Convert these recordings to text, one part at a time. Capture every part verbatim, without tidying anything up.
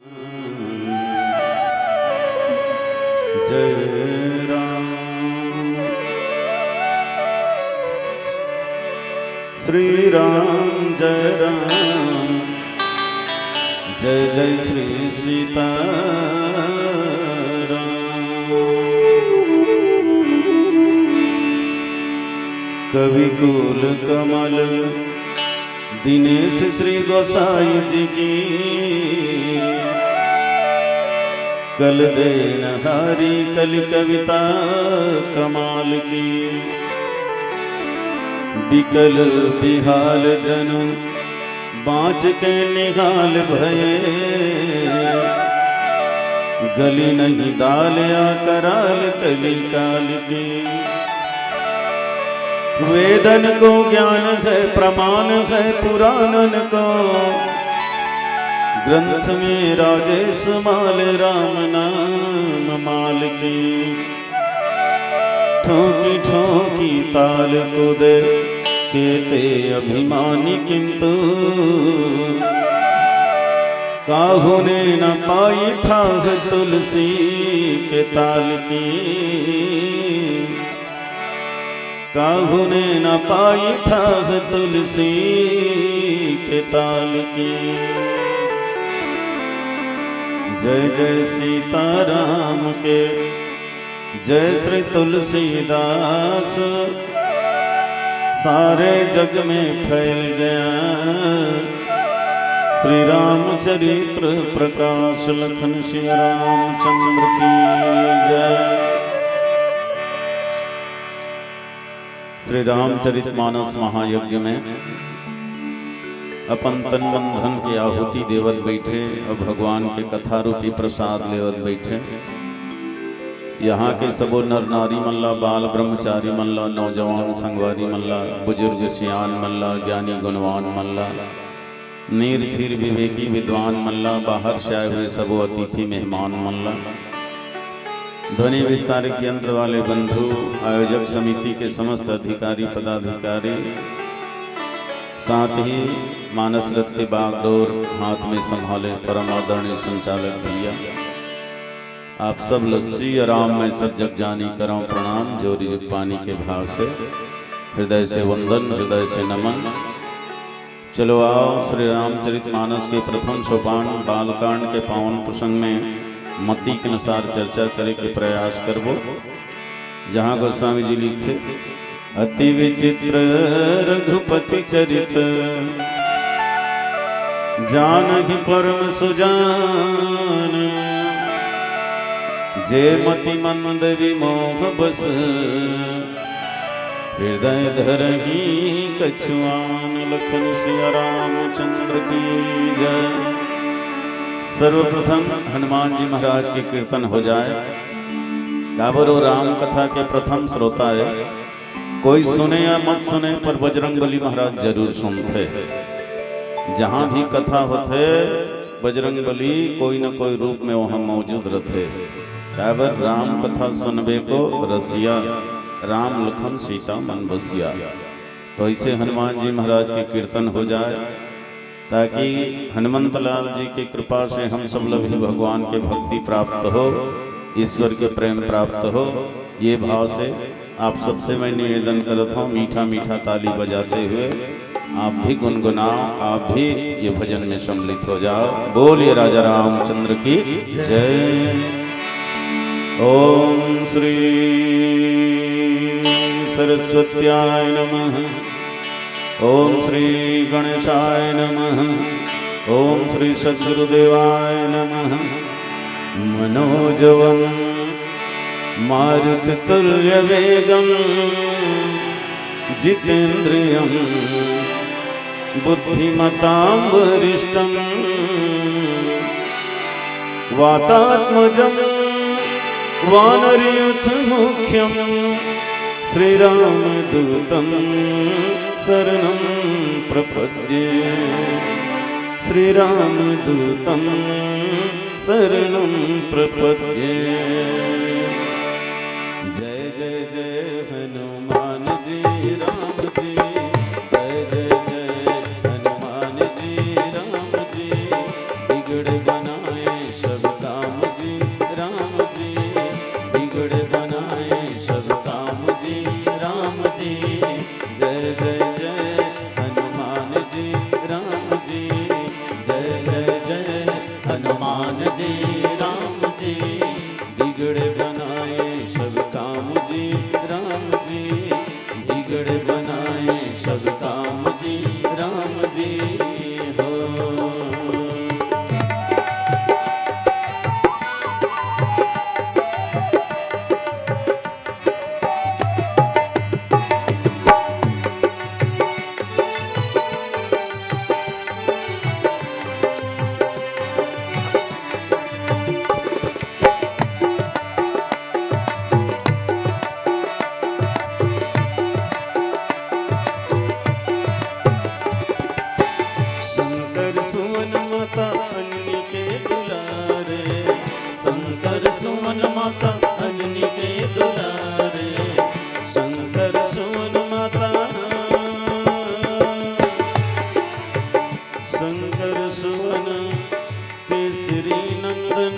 जय राम, श्री राम, जय राम, जय जय श्री सीता राम। कवि कुल कमल दिनेश श्री गोसाई जी की, कल देनहारी कलि कविता कमाल की। बिकल बिहाल जनु बाँच के निहाल भये, गली नहीं दाल या कराल कलिकाल की। वेदन को ज्ञान है, प्रमाण है पुराणन को, ग्रंथ में राजेश माल राम नाम माल की। ठोकी ठोकी ताल को दे, केते अभिमानी किंतु, काहू ने न पाई थाह तुलसी के ताल की। काहू ने न पाई थाह तुलसी के ताल की। जय जय सीताराम के, जय श्री तुलसीदास, सारे जग में फैल गया श्री रामचरित्र प्रकाश। लखन सिया रामचंद्र की जय। श्री रामचरित मानस महायज्ञ में अपन तन मन धन के आहुति देवत बैठे अउ भगवान के कथा रूपी प्रसाद लेवत बैठे। यहाँ के सबो नर नारी मन ला, बाल ब्रह्मचारी मन ला, नौजवान संगवारी मन ला, बुजुर्ग सियान मन ला, ज्ञानी गुणवान मन ला, नीर छीर विवेकी विद्वान मन ला, बाहर से आए हुए सबो अतिथि मेहमान मन ला, ध्वनि विस्तारक यंत्र वाले बंधु, आयोजक समिति के समस्त अधिकारी पदाधिकारी, साथ ही मानस रथ के बागडोर हाथ में संभाले परम आदरणीय संचालक भैया, आप सब ल सिया राम में सब जग जानी करौं प्रणाम। जोरी जुग पानी के भाव से हृदय से वंदन, हृदय से नमन। चलो आओ, श्री रामचरित मानस के प्रथम सोपान बालकांड के पावन प्रसंग में मति के अनुसार चर्चा करे के प्रयास करबो, जहाँ गोस्वामी जी लिखथे, "अति विचित्र रघुपति चरित, जानहि परम सुजान, जे मति मंद विमोह बस, हृदय धरहि कछुआन।" लखन सिया रामचंद्र की जय। सर्वप्रथम हनुमान जी महाराज के कीर्तन हो जाए, काबर वो राम कथा के प्रथम श्रोता है। कोई सुने या मत सुने, पर बजरंग बली महाराज जरूर सुनथे। जहाँ भी कथा होथे, बजरंग बली कोई न कोई रूप में वहाँ मौजूद रथे। काबर राम कथा सुनबे को रसिया, राम लखन सीता मन बसिया। तो ऐसे हनुमान जी महाराज के कीर्तन हो जाए, ताकि हनुमंत लाल जी की कृपा से हम सब लोग भी भगवान के भक्ति प्राप्त हो, ईश्वर के प्रेम प्राप्त हो। ये भाव से आप सबसे मैं निवेदन करत हूँ, मीठा मीठा ताली बजाते हुए आप भी गुनगुनाओ, आप भी ये भजन में सम्मिलित हो जाओ। बोलिए राजा रामचंद्र की जय। ओम श्री सरस्वत्याय नमः। ओम श्री गणेशाय नमः। ओम श्री सद्गुरुदेवाय नमः। मनोजवं मारुततुल्यवेगं जितेन्द्रियं बुद्धिमतां वरिष्ठं वातात्मजं वानरयूथमुख्यं श्रीरामदूतं शरणं प्रपद्ये। श्रीरामदूतं शरणं प्रपद्ये। जय जय जय हनुमान जी राम जी, जय जय जय हनुमान जी राम जी, बिगड़ बनाए जी राम जी, बिगड़े बनाए सब काम जी राम जी, बिगड़े बनाए सब काम जी राम जी हो। शंकर सुवन माता अंजनी के दुलारे, शंकर सुवन माता अंजनी के दुलारे, शंकर सुवन माता, शंकर सुवन केसरी नंदन,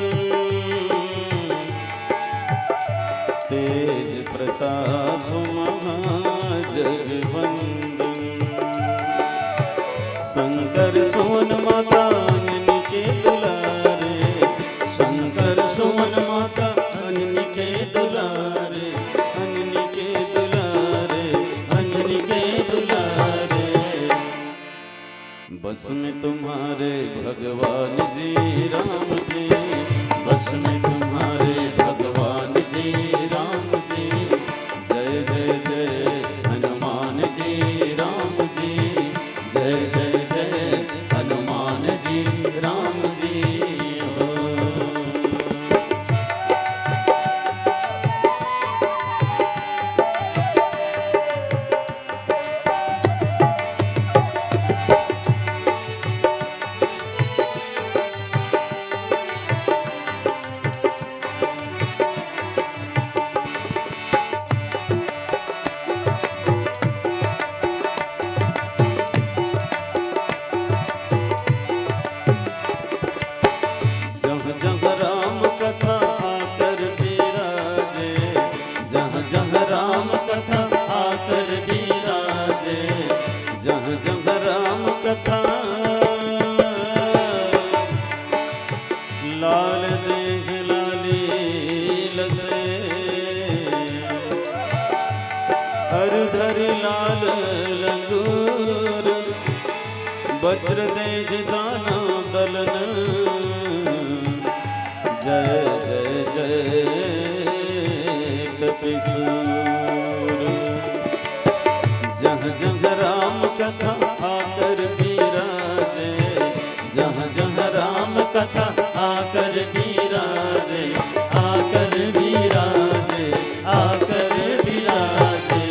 तेज प्रताप महाजगवंदन। शंकर सुवन माता अंजनी के दुलारे, शंकर सुवन माता अंजनी के दुलारे, अंजनी के दुलारे, अंजनी के दुलारे। बस में तुम्हारे भगवान जी राम जी, बस में तुम्हारे भगवान जी राम जी। जय जय जय हनुमान जी राम जी, जय जय जय हनुमान जी राम जी हो। जहाँ जहाँ राम कथा आकर विराजे, जहाँ जहाँ राम कथा आकर विराजे, जहाँ जहाँ राम कथा। लाल देह लाली लसे, अर धरि लाल लंगूर, वज्र देहि दाना दलन। जय जय जय कपिसूर। जहाँ जहाँ राम कथा आकर विराजे, जहाँ जहाँ राम कथा आकर विराजे, आकर विराजे, आकर विराजे।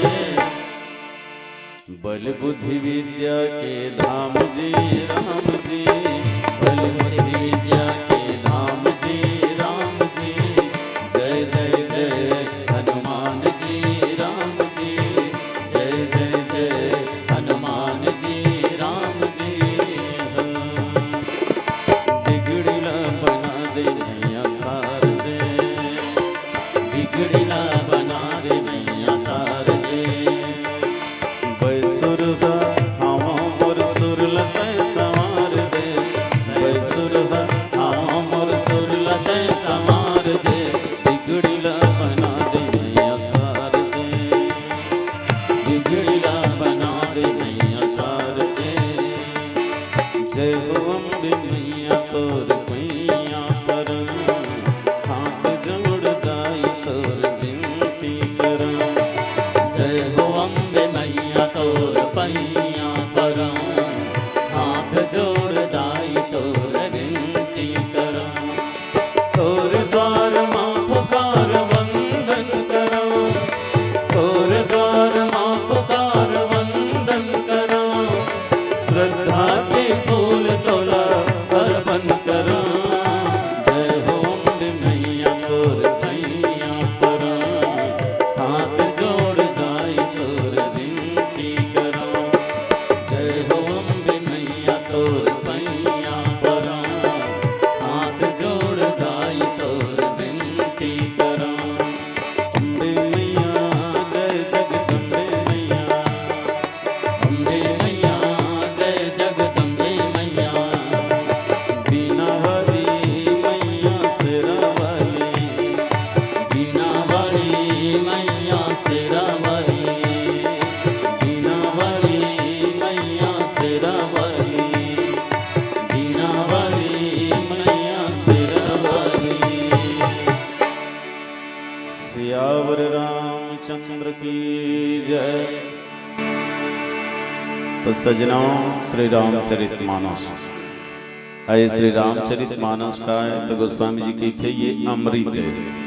बल बुद्धि विद्या के धाम जी राम जी, बल बुद्धि विद्या के धाम जी राम जी। जय जय जय हनुमान जी राम जी, जय जय जय हनुमान जी राम जी। बिगड़ी ला बना दे मैया शारदे, बिगड़ी ला बना दे मैया शारदे। बैसुर हा आवा मोर सुर ला तैं संवार दे, बैसुर हा आवा मोर सुर ला तैं संवार दे। बिगड़ी ला बना दे मैया शारदे, बिगड़ी ला बना दे मैया शारदे। जय हो अम्बे मैया तोर पैया परम, हाथ जोड़ दाई तोर बिनती करम। जय हो अम्बे मैया तोर पैया परम, हाथ जोड़ दाई तोर बिनती करम। तोर द्वार मा पुकार वंदन करम, तोर द्वार मा पुकार वंदन करम। श्रद्धा के फूल तोला अर्पण करम, तो सजनों, श्री रामचरित मानस, अरे, श्री रामचरित मानस का है तो गोस्वामी जी कहिथे, ये अमृत है।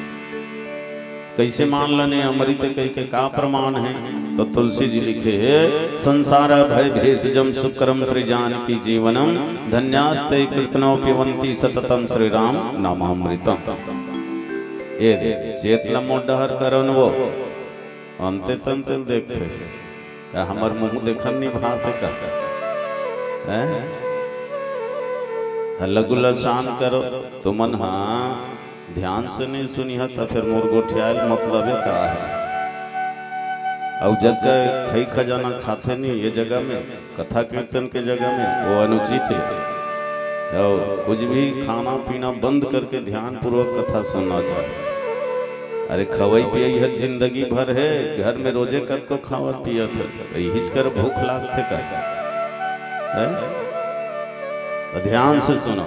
कैसे मान लने अमृत है, कहिके का प्रमाण है? तो तुलसी जी लिखे है, संसार भय भेषजम सुकरम श्री जानकी जीवनम, धन्यास्ते कृतनो पिबंती सततम श्री राम नामामृतम। ये दे, चेत ल मोर डहर करन वो, अंते तंते ल देखथे। का हमर मुंह देखन नहीं भात है का? हैं? हल्ला गुल्ला शांत करो। तुमन हाँ ध्यान से नहीं सुनिहा त फिर मोर गोठियाल मतलब है का है? अउ जब का खई खजाना खाथे नहीं ये जगह में, कथा कीर्तन के जगह में, वो अनुचित है। तो कुछ भी खाना पीना बंद करके ध्यानपूर्वक कथा सुनना चाहिए। अरे, खवई पियई ह जिंदगी भर है, घर में रोजे कतको खावत पियत है, तो यही कर भूख लागथे का? है? तो ध्यान से सुनो।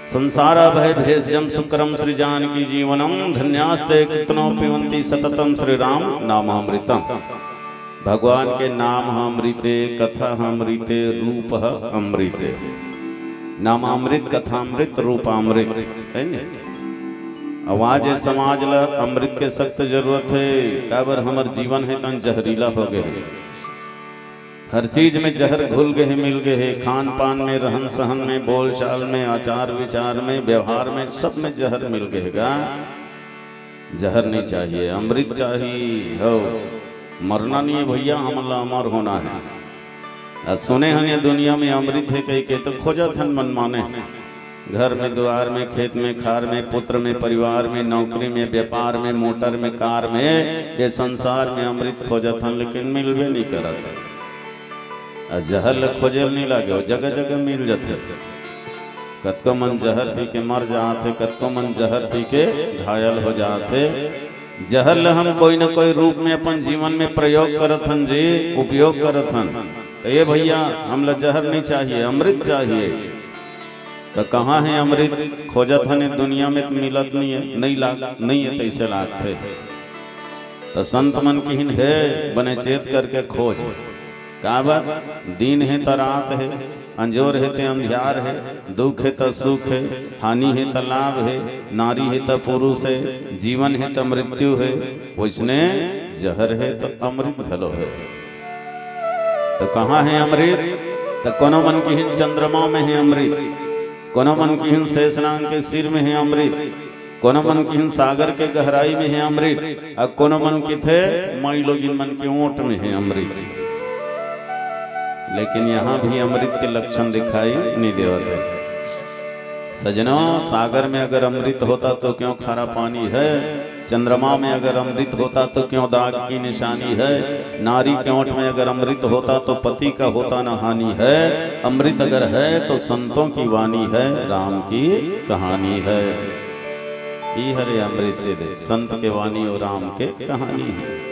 संसार भय भेषजम सुकरम श्री जानकी जीवनम, धन्यास्ते कृतनो पिबंती सततम श्री राम नामामृतम। भगवान के नाम ह अमृते, कथा ह अमृते, रूप ह अमृते। नामामृत, कथामृत, रूपामृत, है न? आवाज ए समाज ल अमृत के सख्त जरूरत है। काबर हमर जीवन है तन जहरीला हो गए है। हर चीज में जहर घुल गए है, मिल गए है। खान पान में, रहन सहन में, बोलचाल में, आचार विचार में, व्यवहार में, सब में जहर मिल गए है गा। जहर नहीं चाहिए, अमृत चाहिए हो। मरना नहीं है भैया, हमन ला अमर होना है। आ सुने हन ये दुनिया में अमृत है कहिके तो खोजत हन मनमाने। घर में, द्वार में, खेत में, खार में, पुत्र में, परिवार में, नौकरी में, व्यापार में, मोटर में, कार में, ये संसार में अमृत खोजत हन, लेकिन मिलबे नहीं करत। आ जहर ल खोजे ल नहीं लागे, वो जगह जगह मिल जाथे। कतको मन जहर पी के मर जात हे, कतको मन जहर पी के घायल हो जात हे। जहर ल हम कोई न कोई रूप में अपन जीवन में प्रयोग करत हन जी, उपयोग करत हन। तो ये भैया, हमला जहर नहीं चाहिए, अमृत चाहिए। तो कहाँ है अमृत? खोजत हन ए दुनिया में, तो मिलत नहीं है, नहीं लाग, नहीं है, तैसे लागथे। तो संत मन किहिन हे, बने चेत करके खोज। काबर? दिन हे त रात हे, अंजोर हे ते अंधियार हे, दुख हे त सुख हे, हानि हे त लाभ हे, नारी हे त पुरुष हे, जीवन हे त मृत्यु हे, वैसने जहर हे त अमृत घलो हे। तो कहाँ हे अमृत? तो कोनो मन किहिन चंद्रमा में हे अमृत, कोनो मन किहिन शेषनाग के सिर में हे अमृत, कोनो मन किहिन सागर के गहराई में हे अमृत, अउ कोनो मन किथे माई लोगिन मन के ओंठ में हे अमृत। लेकिन यहाँ भी अमृत के लक्षण दिखाई नहीं देवत हे। सजनों, सागर में अगर अमृत होता तो क्यों खारा पानी है? चंद्रमा में अगर अमृत होता तो क्यों दाग की निशानी है? नारी के ओंठ में अगर अमृत होता तो पति का होता न हानि है। अमृत अगर है तो संतों की वाणी है, राम की कहानी है। ई हरे अमृत के दे, संत के वाणी और राम के कहानी है।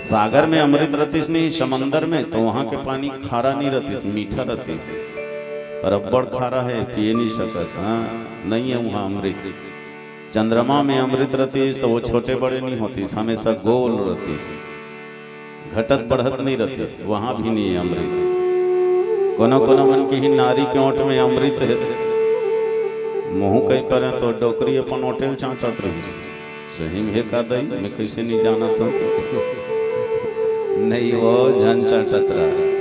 सागर में अमृत रतिस नहीं, समंदर में, तो वहाँ के पानी खारा नहीं रतिस, मीठा रतिस। पर अब्बड़ खारा है, पिए नहीं सकस, हाँ, नहीं है वहाँ अमृत। चंद्रमा में अमृत रतिस, तो वो छोटे बड़े नहीं होतिस, हमेशा गोल रतिस, घटत बढ़त नहीं रतिस, वहाँ भी नहीं है अमृत। कोनो कोनो मन किहिन नारी के ओंठ में अमृत है, मुँह कहीं पर तो डोकरी अपन ओंठे में चाटत रहिस। सही में हे का दई? मैं कैसे नहीं जानत हूँ? नहीं, वो झन चाटत रहा।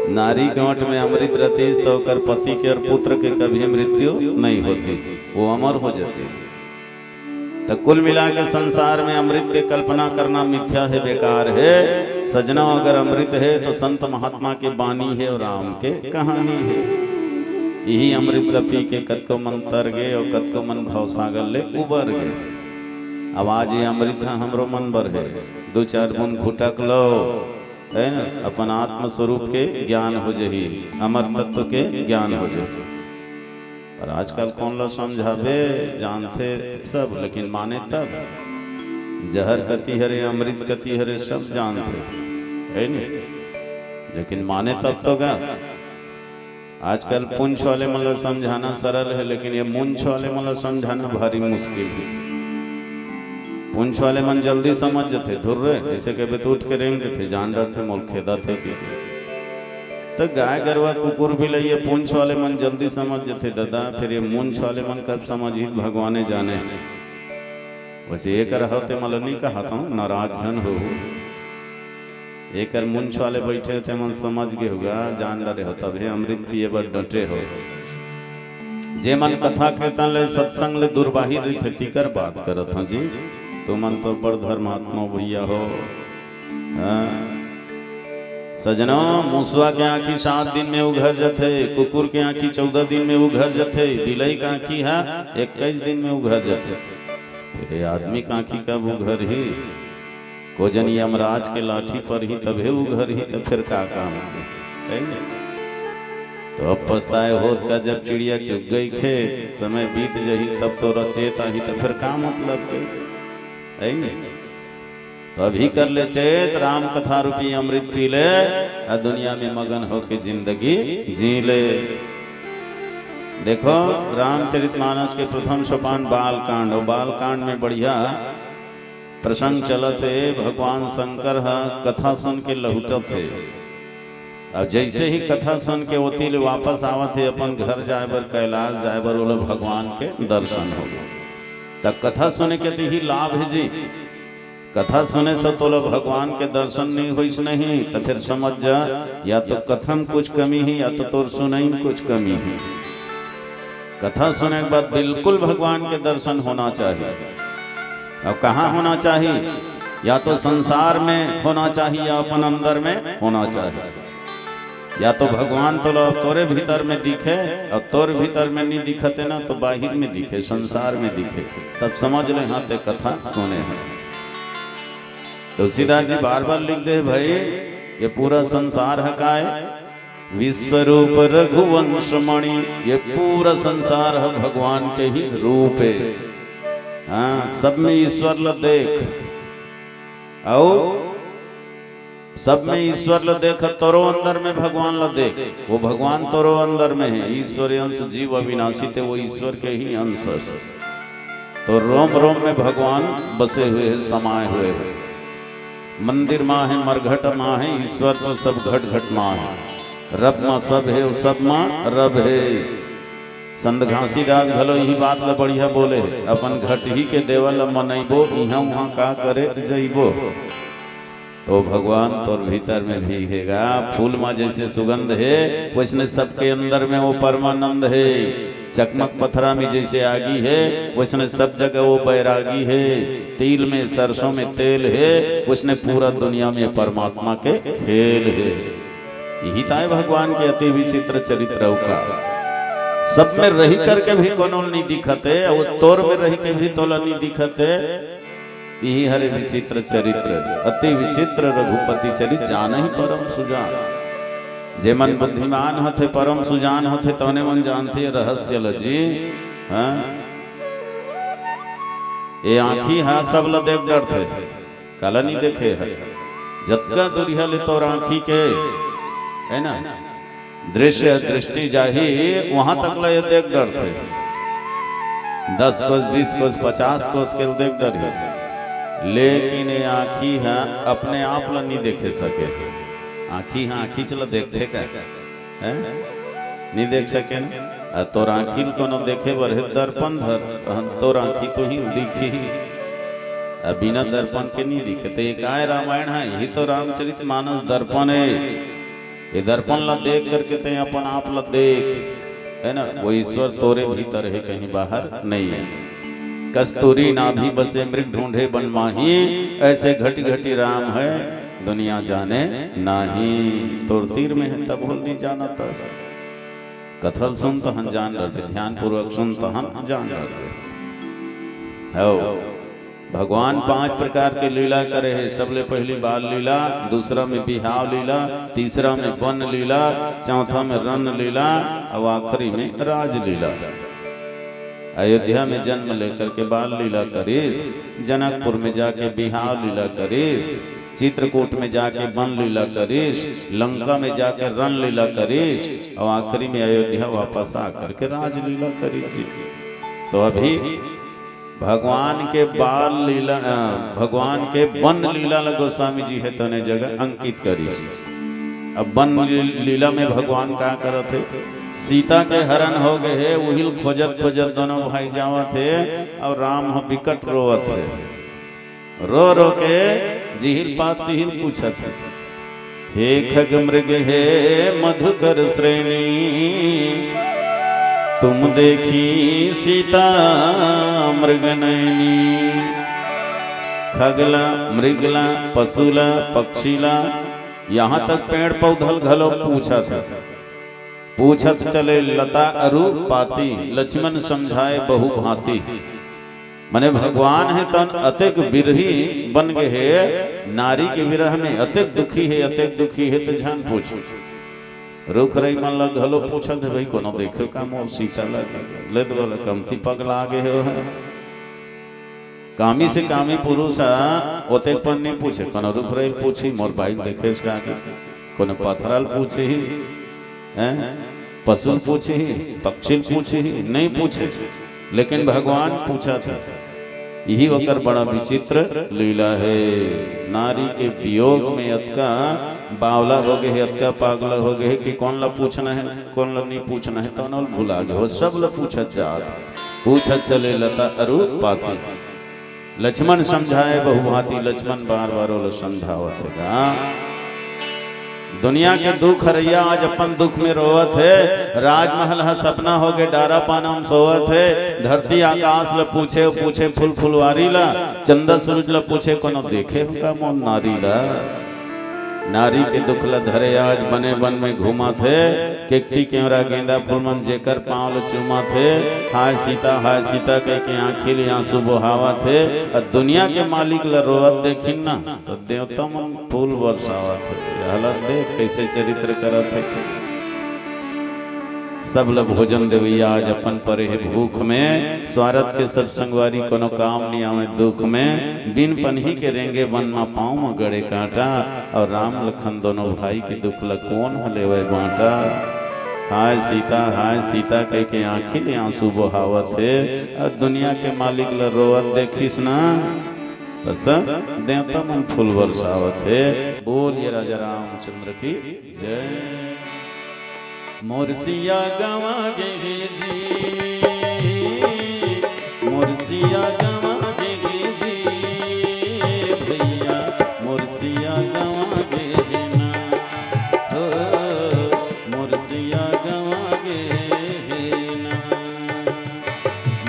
नारी के ओंठ में अमृत रतिस, तो ओकर पति के और पुत्र के कभी मृत्यु नहीं होतिस, वो अमर हो जातिस। तो कुल मिला के संसार में अमृत के कल्पना करना मिथ्या है, बेकार है। सजनों, अगर अमृत है तो संत महात्मा के बानी है और राम के कहानी है। यही अमृत ल पी के कतको मन तर गे और कतको मन भवसागर ले उबर गे। अब आज ये अमृत ह हमरो मन बर हे, दू चार बूंद घुटक लो, है ना, अपन आत्म स्वरूप के ज्ञान हो जही, अमर तत्व के ज्ञान हो जही। पर आजकल कौन ला समझाबे, जानथे सब, लेकिन माने तब। जहर कति हरे, अमृत कति हरे, सब जानथे, है नी? लेकिन माने तब तो गा। आजकल पुंछ वाले मन ला समझाना सरल है, लेकिन ये मुंछ वाले मन ला समझाना भारी मुश्किल है। पूंछ वाले मन जल्दी समझ जथे, "धुर्रे, अइसे कहिबे त उठ के रेंग देथे, जान डरथे मोला खेदथे कि।" त गाय गरवा कुकुर बिलई ये पूंछ वाले मन जल्दी समझ जथे ददा, फेर ये मूंछ वाले मन कब समझही त भगवाने जाने। वइसे एकर हव ते मोला नइ कहत हंव, नाराज झन हो। एकर मूंछ वाले बइठे ते मन समझ गे होगा, जान डरे हो, तभे अमृत पिए बर डटे हो। जे मन कथा कीर्तन ले, सत्संग ले दुरबाहिर रहिथे, तिकर बात करत हंव जी। तुमन तो बड़ धर्मात्मा भइया हो। हाँ। सजनो, मुसवा के आँखी सात दिन में उघर जथे, कुकुर के आँखी चौदह दिन में उघर जथे, बिलई के आँखी हा इक्कीस दिन में उघर जथे। फेर ये आदमी के आँखी कब उघरही? को जन यमराज के लाठी परही तभे उघरही, त फेर का काम के? है न? तो अब पछताए होत का, जब चिड़िया चुग गई खेत, समय बीत जही, तब तोला चेत आही, त फेर का मतलब के? है न? तो अभी कर ले चेत, राम कथा रूपी अमृत पी ले, आ दुनिया में मगन होके जिंदगी जी ले। देखो, रामचरितमानस के प्रथम सोपान बाल कांड, अउ बाल कांड में बढ़िया प्रसंग चलत हे। भगवान शंकर ह कथा सुन के लहुटत हे। अब जइसे ही कथा सुन के ओती ले वापस आवत हे अपन घर जाए बर, कैलाश जाए बर, ओला भगवान के दर्शन हो गे। त कथा सुने के त इही लाभ हे जी। कथा सुने से तोला भगवान के दर्शन नइ होइस नहीं, त फेर समझ जा, या तो कथा म कुछ कमी हे, या तो तोर सुनई म कुछ कमी हे। कथा सुने के बाद बिल्कुल भगवान के दर्शन होना चाहिए। अब कहाँ होना चाहिए? या तो संसार में होना चाहिए, या अपन अंदर में होना चाहिए। या तो भगवान तोला तोरे भीतर में दिखे, अउ तोर भीतर में नइ दिखत हे ना, तो बाहिर में दिखे, संसार में दिखे, तब समझ ले, हाँ, ते कथा सुने हे। तुलसीदास जी बार बार लिख दे, भाई, ये पूरा संसार ह काय? विश्वरूप रघुवंश मणि, ये पूरा संसार ह भगवान के ही रूप हे। हाँ, सब में ईश्वर ल देख, अउ सब में ईश्वर ल देख, तोरो अंदर में भगवान ल देख। वो भगवान तोरो अंदर में हे। ईश्वर अंश जीव अविनाशी, ते वो ईश्वर के ही अंश हस। तो रोम रोम में भगवान बसे हुए हे, समाए हुए हे। मंदिर मा हे, मरघट मा हे, ईश्वर तो सब घट घट मा हे। रब मा सब हे, वो सब मा रब हे। संत घासीदास घलो इही बात ल बढ़िया बोले हे, अपन घटही के देवल ल मनइबो, इहाँ उहाँ का करे जइबो। तो भगवान तोर भीतर में भी हेगा। फूल मा जइसे सुगंध हे, वइसने सबके अंदर में वो परमानंद हे। चकमक पथरा में जइसे आगी हे, वइसने सब जगह वो बैरागी हे। तिल में, सरसों में तेल हे, वइसने पूरा दुनिया में परमात्मा के खेल हे। इही ताय भगवान के अति विचित्र चरित्र अउ का। सब में रहि करके भी कोनो नइ दिखत हे, अउ तोर में रहि के भी तोला नइ दिखत हे। इही हरे विचित्र चरित्र, अति विचित्र रघुपति चरित, जानहि परम सुजान। जे मन बुद्धिमान होथे, परम सुजान होथे, तउने मन जानथे रहस्य ल जी। हाँ? ये आँखी हा सब ल देख डरथे, काला नइ देखे हे। जतका दूरिहा ले तोर आँखी के, हे ना, दृश्य दृष्टि जाही, वहाँ तक ल ये देख डरथे। दस कोस, बीस कोस, पचास कोस के ल देख डरही, लेकिन ये आँखी ह अपने आप ल नइ देखे सके। आँखी ह आँखी ल देखथे का? हैं? नइ देख सके न? आ तोर आँखी ल कोनो देखे बर हे, दर्पण धर, तहन तोर आँखी तो ही दिखही। आ बिना दर्पण के नइ दिखे। त ये काय रामायण हे? इही तो रामचरित मानस दर्पण हे। ये दर्पण ला देख करके तैं अपन आप ला देख, है ना? वो ईश्वर तोरे भीतर हे, कहीं बाहर नहीं है। कस्तूरी नाभि बसे मृग ढूंढे बन माही, ऐसे घटी घटी राम है दुनिया जाने नाही। तोर तीर में है तब होल नहीं जाना तस। कथा ल सुन तहन जान डरबे, ध्यान पूर्वक सुन तहन जान डरबे। हो। भगवान पांच प्रकार के लीला करे हे। सबले पहली बाल लीला, दूसरा में बिहाव लीला, तीसरा में वन लीला, चौथा में रन लीला, अउ आखिरी में राजलीला। अयोध्या में जन्म लेकर के बाल लीला करिस, जनकपुर में जाके बिहाव लीला करिस, चित्रकूट में जाके वन लीला करिस, लंका में जाके रन लीला करिस, अउ आखिरी में अयोध्या वापस आकर के राजलीला करिस जी। तो अभी भगवान के बाल लीला, अ, भगवान के बन लीला ल गोस्वामी जी हे तने जगह अंकित करिस। अब बन ली-, लीला में भगवान का करत हे? सीता के हरण हो गए हे, उहिल खोजत खोजत दोनों भाई जावत हे और राम ह बिकट रोवत हे। रो रो के जिहिल पात तिहिल पूछत हे, "हे खग मृग हे मधुकर श्रेणी, तुम देखी सीता मृग नैनी।" खगला, मृगला, पशुला, पक्षीला, यहाँ तक पेड़ पौधल घलो पूछत हे। पूछत चले लता अरु पाती, लक्ष्मण समझाए बहु भांति। मने भगवान हे तन अतेक बिरही बन गे हे, नारी के विरह में अतेक दुखी हे, अतेक दुखी हे, त झन पूछ। रुख रई मन ल घलो पूछत हे, "भाई, कोनो देखे का मोर सीता ल?" ले दे वाला कमती पगला गे हे। कामी से कामी पुरुष ह ओतेक पन नहीं पूछे, कोनो रुख रई पूछी, "मोर बाई ल देखेस का?" के कोनो पथरा ल पूछही, हैं? पशु ल पूछही, पक्षी ल पूछही, नहीं पूछे, लेकिन भगवान पूछत हे। यही ओकर बड़ा विचित्र लीला हे। नारी के वियोग में अतका बावला हो गए हे, अतका पागला हो गए हे कि कोन ला पूछना हे, कोन ला नहीं पूछना हे, तौन ल भुला गए हो, सब ला पूछत जात। पूछत चले लता अरु पाती। लक्ष्मण समझाए बहुभांति, लक्ष्मण बार बार ओला समझावत हे गा। दुनिया के दुख हरैया आज अपन दुख में रोवत हे। राजमहल ह सपना होगे, डारा पाना म सोवत हे। धरती आकाश ल पूछे, पूछे फूल फुलवारी ला, चंदा सूरज ल पूछे, कोनो देखे हो का मोर नारी ला? नारी के दुख ल धरे आज बने बन में घूमत हे। केकती केवरा गेंदा फूल मन जेकर पाँव ल चूमत हे। हाय सीता, हाय सीता कह के आँखी ले आंसू बोहावत हे। अ दुनिया के मालिक ल रोवत देखिन ना, त देवता मन फूल बरसावत हे। ये हालत देख कैसे चरित्र करत हे। सब ल भोजन देवैया आज अपन परे हे भूख में। स्वारथ के सब संगवारी कोनो काम नहीं आवे दुख में। बिन पनही के रेंगे बन मा पाँव म गड़े कांटा। और राम लखन दोनों भाई के दुख ल कोन ह लेवय बांटा। हाय सीता, हाय सीता कह के आँखी ले आंसू बोहावत हे। अ दुनिया के मालिक ल रोवत देखिस ना, बस देवता मन फूल बरसावत हे। बोलिए राजा रामचंद्र की जय। मोर सिया गंवा गे हे जी, मोर सिया गंवा गे हे जी, भैया मोर सिया गंवा गे हे ना, ओ मोर सिया गंवा गे हे ना।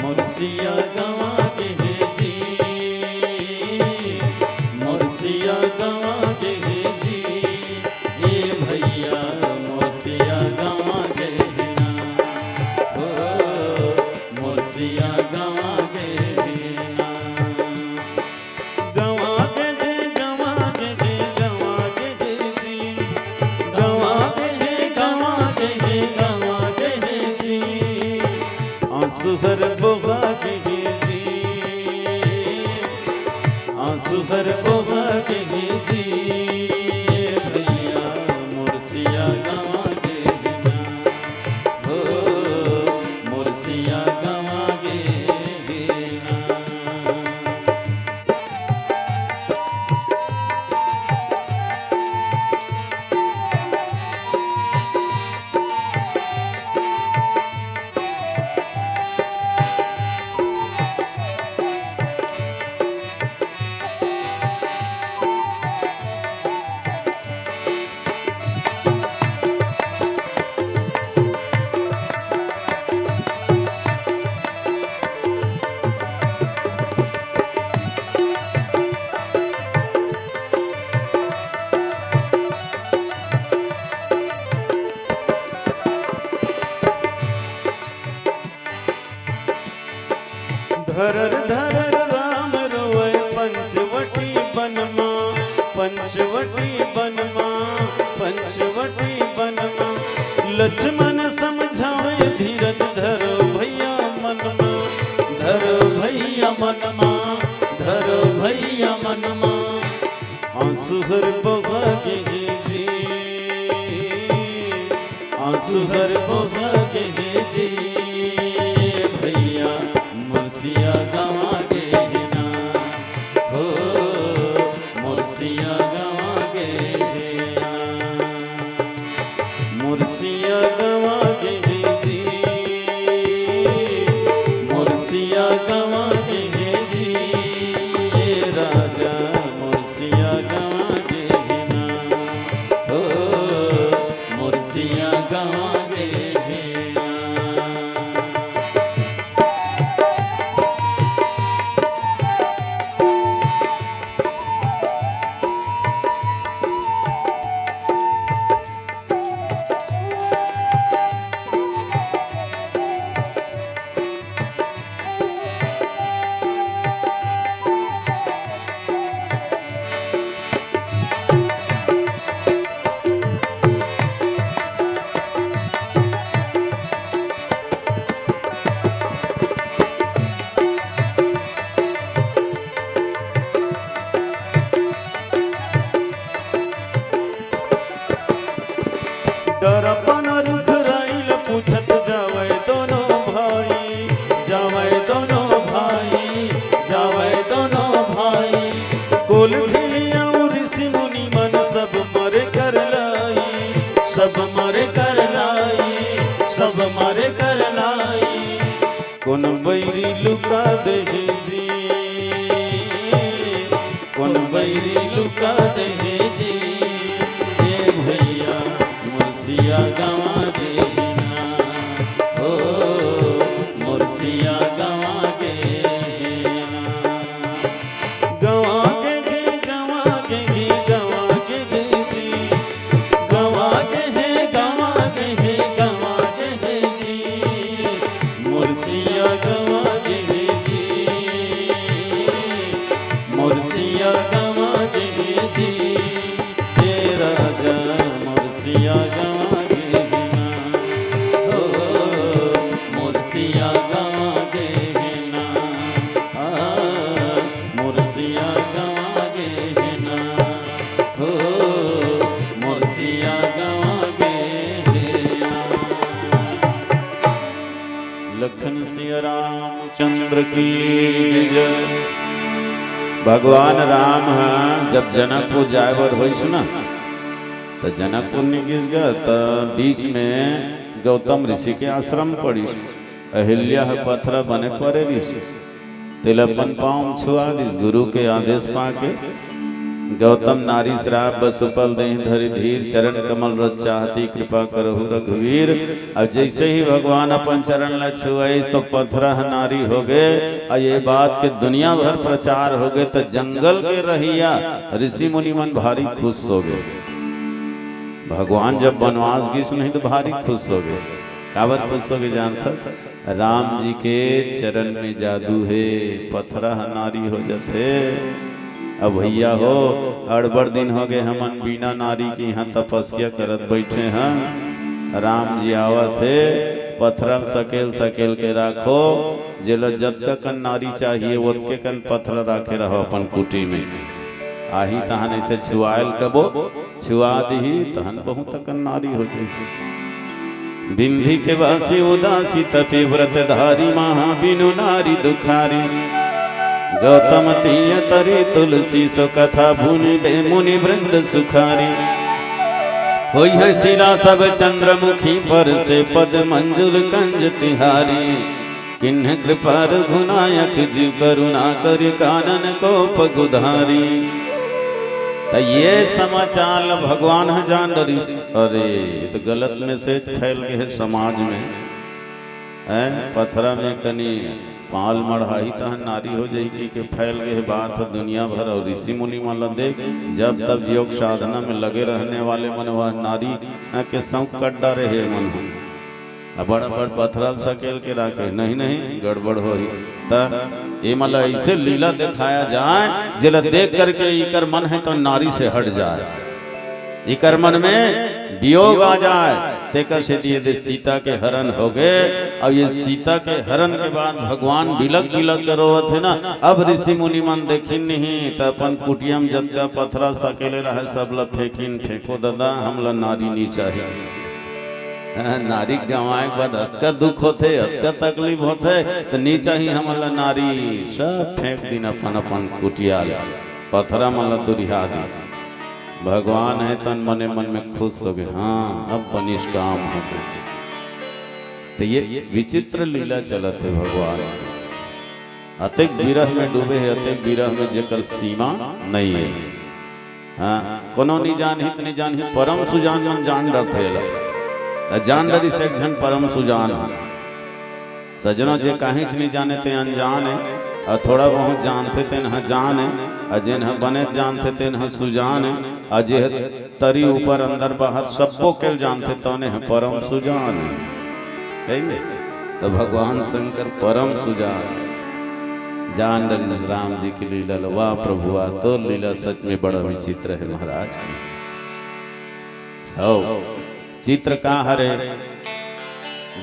मोर सिया गंवा गे हे जी, मोर सिया गंवा गे हे जी, ए भैया मोर सिया गंवा गे हे ना, ओ मोर सिया गंवा गे हे ना। गंवा गे हे, गंवा गे हे, गंवा गे हे जी। गंवा गे हे, गंवा गे हे, गंवा गे हे जी। आंसू हर बोहा गे हे जी। आंसू हर बोहा गे हे जी। भैया मोर सिया गंवा गे हे ना। हो मोर सिया गंवा गे हे ना। धरर धरर राम रोवय पंचवटी बनमा, पंचवटी बनमा, पंचवटी बनमा। लक्ष्मण समझावय धीरज धरो भैया मनमा, धरो भैया मनमा, धरो भैया मनमा। आंसू हर बोहा गे हे जी, आंसू हर बोहा गे हे जी। भैया मोर सिया गंवा कोन बैरी लुका देहे जी, कोन बैरी लुका देहे जी, ए भैया मोर सिया गंवा गे हे ना, ओ मोर सिया गंवा गे हे ना। गंवा गे हे, गंवा गे हे, गंवा गे हे जी। गंवा गे हे, गंवा गे हे, गंवा गे हे जी। मोर सिया गंवा गे हे जी। मोर सिया गंवा गे हे जी। हे राजा मोर सिया गंवा गे हे ना। ओ मोर सिया गंवा गे हे ना। आ मोर सिया गंवा गे हे ना। ओ मोर सिया गंवा गे हे ना। लखन सिया रामचंद्र की जय। भगवान राम ह जब जनकपुर जाए बर होइस ना, त जनकपुर निकिस गा, त बीच में गौतम ऋषि के आश्रम पड़िस। अहिल्या ह पथरा बने परे रिहिस, तेला अपन पाँव म छुआ दिस। गुरु के आदेश पाके गौतम नारी श्राप बसुपल देहि धरि धीर, चरण कमल रज चाहती कृपा करहु रघुवीर। अब जैसे ही भगवान अपन चरण ला छुआइस तो पथरा ह नारी हो गे। अउ ये बात के दुनिया भर प्रचार हो गे, तो जंगल के रहिया ऋषि मुनि मन भारी खुश हो गे। भगवान जब बनवास गिस नहीं तो भारी खुश हो गे। काबर खुश हो गे जानथस? राम जी के चरण में जादू हे, पथरा ह नारी हो जथे। अब भैया हो, अड़बड़ दिन हो गे हमन बिना नारी के यहाँ तपस्या करत बैठे हन। राम जी आवत हे, पथरा ल सकेल सकेल के राखो, जेला जतका कन नारी चाहिए ओतके कन पथरा राखे रहो अपन कुटी में। आही तहन ऐसे छुआयल कबो, छुआ दिही तहन बहुत अकन नारी हो जाही। बिंधी के वासी उदासी तपी व्रत धारी, महा बिनु नारी दुखारी। गौतम तिय तरी तुलसी, सो कथा भूनि बे मुनि वृंद सुखारी। होई है शिला सब चंद्रमुखी, पर से पद मंजुल कंज तिहारी। किन्ह कृपा रघुनायक, जीव करुणा करि कानन कोप गुधारी। त ये समाचार ल भगवान ह जान डरिस। अरे, ये तो गलत मैसेज फैल गे हे समाज में। हैं? पथरा में कनी पाल मढ़ाही तहन नारी हो जाही कहिके फैल गे हे बात ह दुनिया भर, अउ ऋषि मुनि मन ल देख, जब तब योग साधना में लगे रहने वाले मन वह नारी, हैं, के सौंक कट डारे हे मन ह। अ बड़ बड़ पथरा ल सकेल के राखे, नहीं, नहीं, गड़बड़ होही। त एमा ल ऐसे लीला दिखाया जाए, जेला देख करके इकर मन हे तो नारी से हट जाए, इकर मन में वियोग आ जाए। तेकर सेती ये दे सीता के हरण हो गे। अब ये सीता के हरण के बाद भगवान बिलक बिलक के रोवत हे ना। अब ऋषि मुनि मन देखिन नहीं त अपन कुटिया म जतका पथरा सकेले रहे, सब ल फेंकिन। फेंको ददा, हमला नारी नी चाही। हाँ, नारी के गंवाए के बाद अतका दुख होथे, अतका तकलीफ होथे, त नी चाही हमन ला नारी। सब फेंक दिन अपन अपन कुटिया ला, पथरा मन ला दुरिहा दिन। भगवान हे तन मने मन में खुश हो गे, हाँ, अब बनिस काम हो गे। त ये विचित्र लीला चलत हे भगवान। अतेक विरह में डूबे हे, अतेक विरह में जेकर सीमा नहीं हे। हाँ, कोनो नी जानही त नी जानही, परम सुजान मन जान डरथे एला। त जान डरिस एक झन परम सुजान ह। सजनो, जे काहीच नी जाने ते अनजान हे, अउ थोड़ा बहुत जानथे तेन ह जान हे, अउ जेन ह बने जानथे तेन ह सुजान हे, अउ जे ह तरी ऊपर अंदर बाहर सब्बो केल जानथे तौने ह परम सुजान हे। हे ने? त भगवान शंकर परम सुजान हे। जान डरिस राम जी के लीला ल। वाह प्रभु वाह, तोर लीला सच में बड़ा विचित्र हे महाराज। हौ, चित्र का हरे?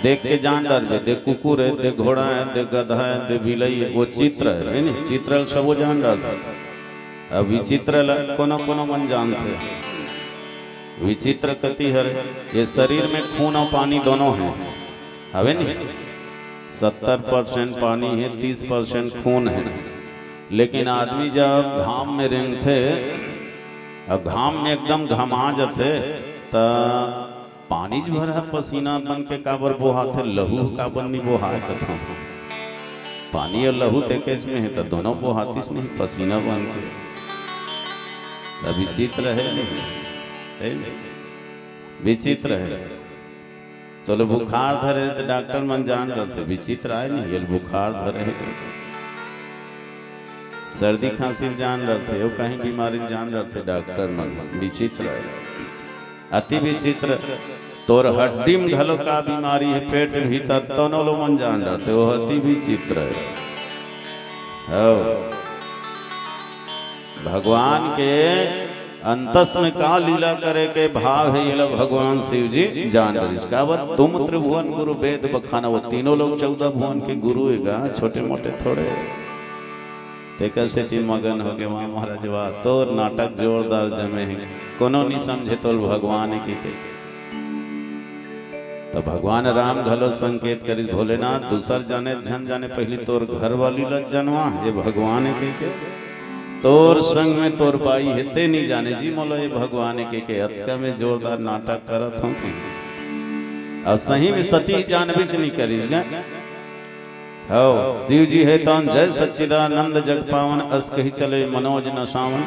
देख के जान डरबे, दे कुकुर हे, दे घोड़ा हे, दे गधा हे, दे बिलई हे, वो चित्र हे, हे नी? चित्र ल सबो जान डरबे। अब विचित्र ल कोनो कोनो मन जानथे। विचित्र कति हरे? ये शरीर में खून अउ पानी दोनों हे, हवे नी? सत्तर परसेंट पानी हे, तीस परसेंट खून हे। लेकिन आदमी जब घाम में रेंगथे, अब घाम में एकदम घमा जथे, त पानीच भर ह पसीना बन के काबर बोहाथे, लहू ह काबर नी बोहाय कथंव। पानी अउ लहू त एकेच में हे, त दोनों बोहातिस नहीं, पसीना बन के। त विचित्र हे नहीं, हे नहीं? विचित्र हे। तोला बुखार धरे हे त डॉक्टर मन जान डरथे, विचित्र आय नहीं, एला बुखार धरे हे। सर्दी खांसी ल जान डरथे, अउ कहीं बीमारी ल जान डरथे डॉक्टर मन, विचित्र आय। अति विचित्र। तोर हड्डी म घलो का बीमारी हे, पेट भीतर, तनो लो मन जान डरथे, वो अति विचित्र हे। हव। भगवान के अंतस में का लीला करे के भाव हे, एला भगवान शिव जी जान डरिस। काबर? तुम त्रिभुवन गुरु वेद बखाना, वो तीनों लोग चौदह भुवन के गुरु हे गा, छोटे मोटे थोड़े। तेकर सेती मगन होके, "वाह महाराज वाह, तोर नाटक जोरदार जमे हे, कोनो नी समझे तोल भगवान हे कहिके।" त भगवान राम घलो संकेत करिस, "भोलेनाथ, दूसर जाने झन जाने, पहिली तोर घरवाली ल जनवा, ये भगवान हे कहिके। तोर संग में तोर बाई हे, ते नी जाने जी मोला ये भगवान हे कहिके, अतका में जोरदार नाटक करत हंव कहिके।" अउ सही में सती जानबेच नी करिस गा। हव, शिव जी हे तन जय सच्चिदानंद जग पावन, अस कहि चले मनोज न सावन।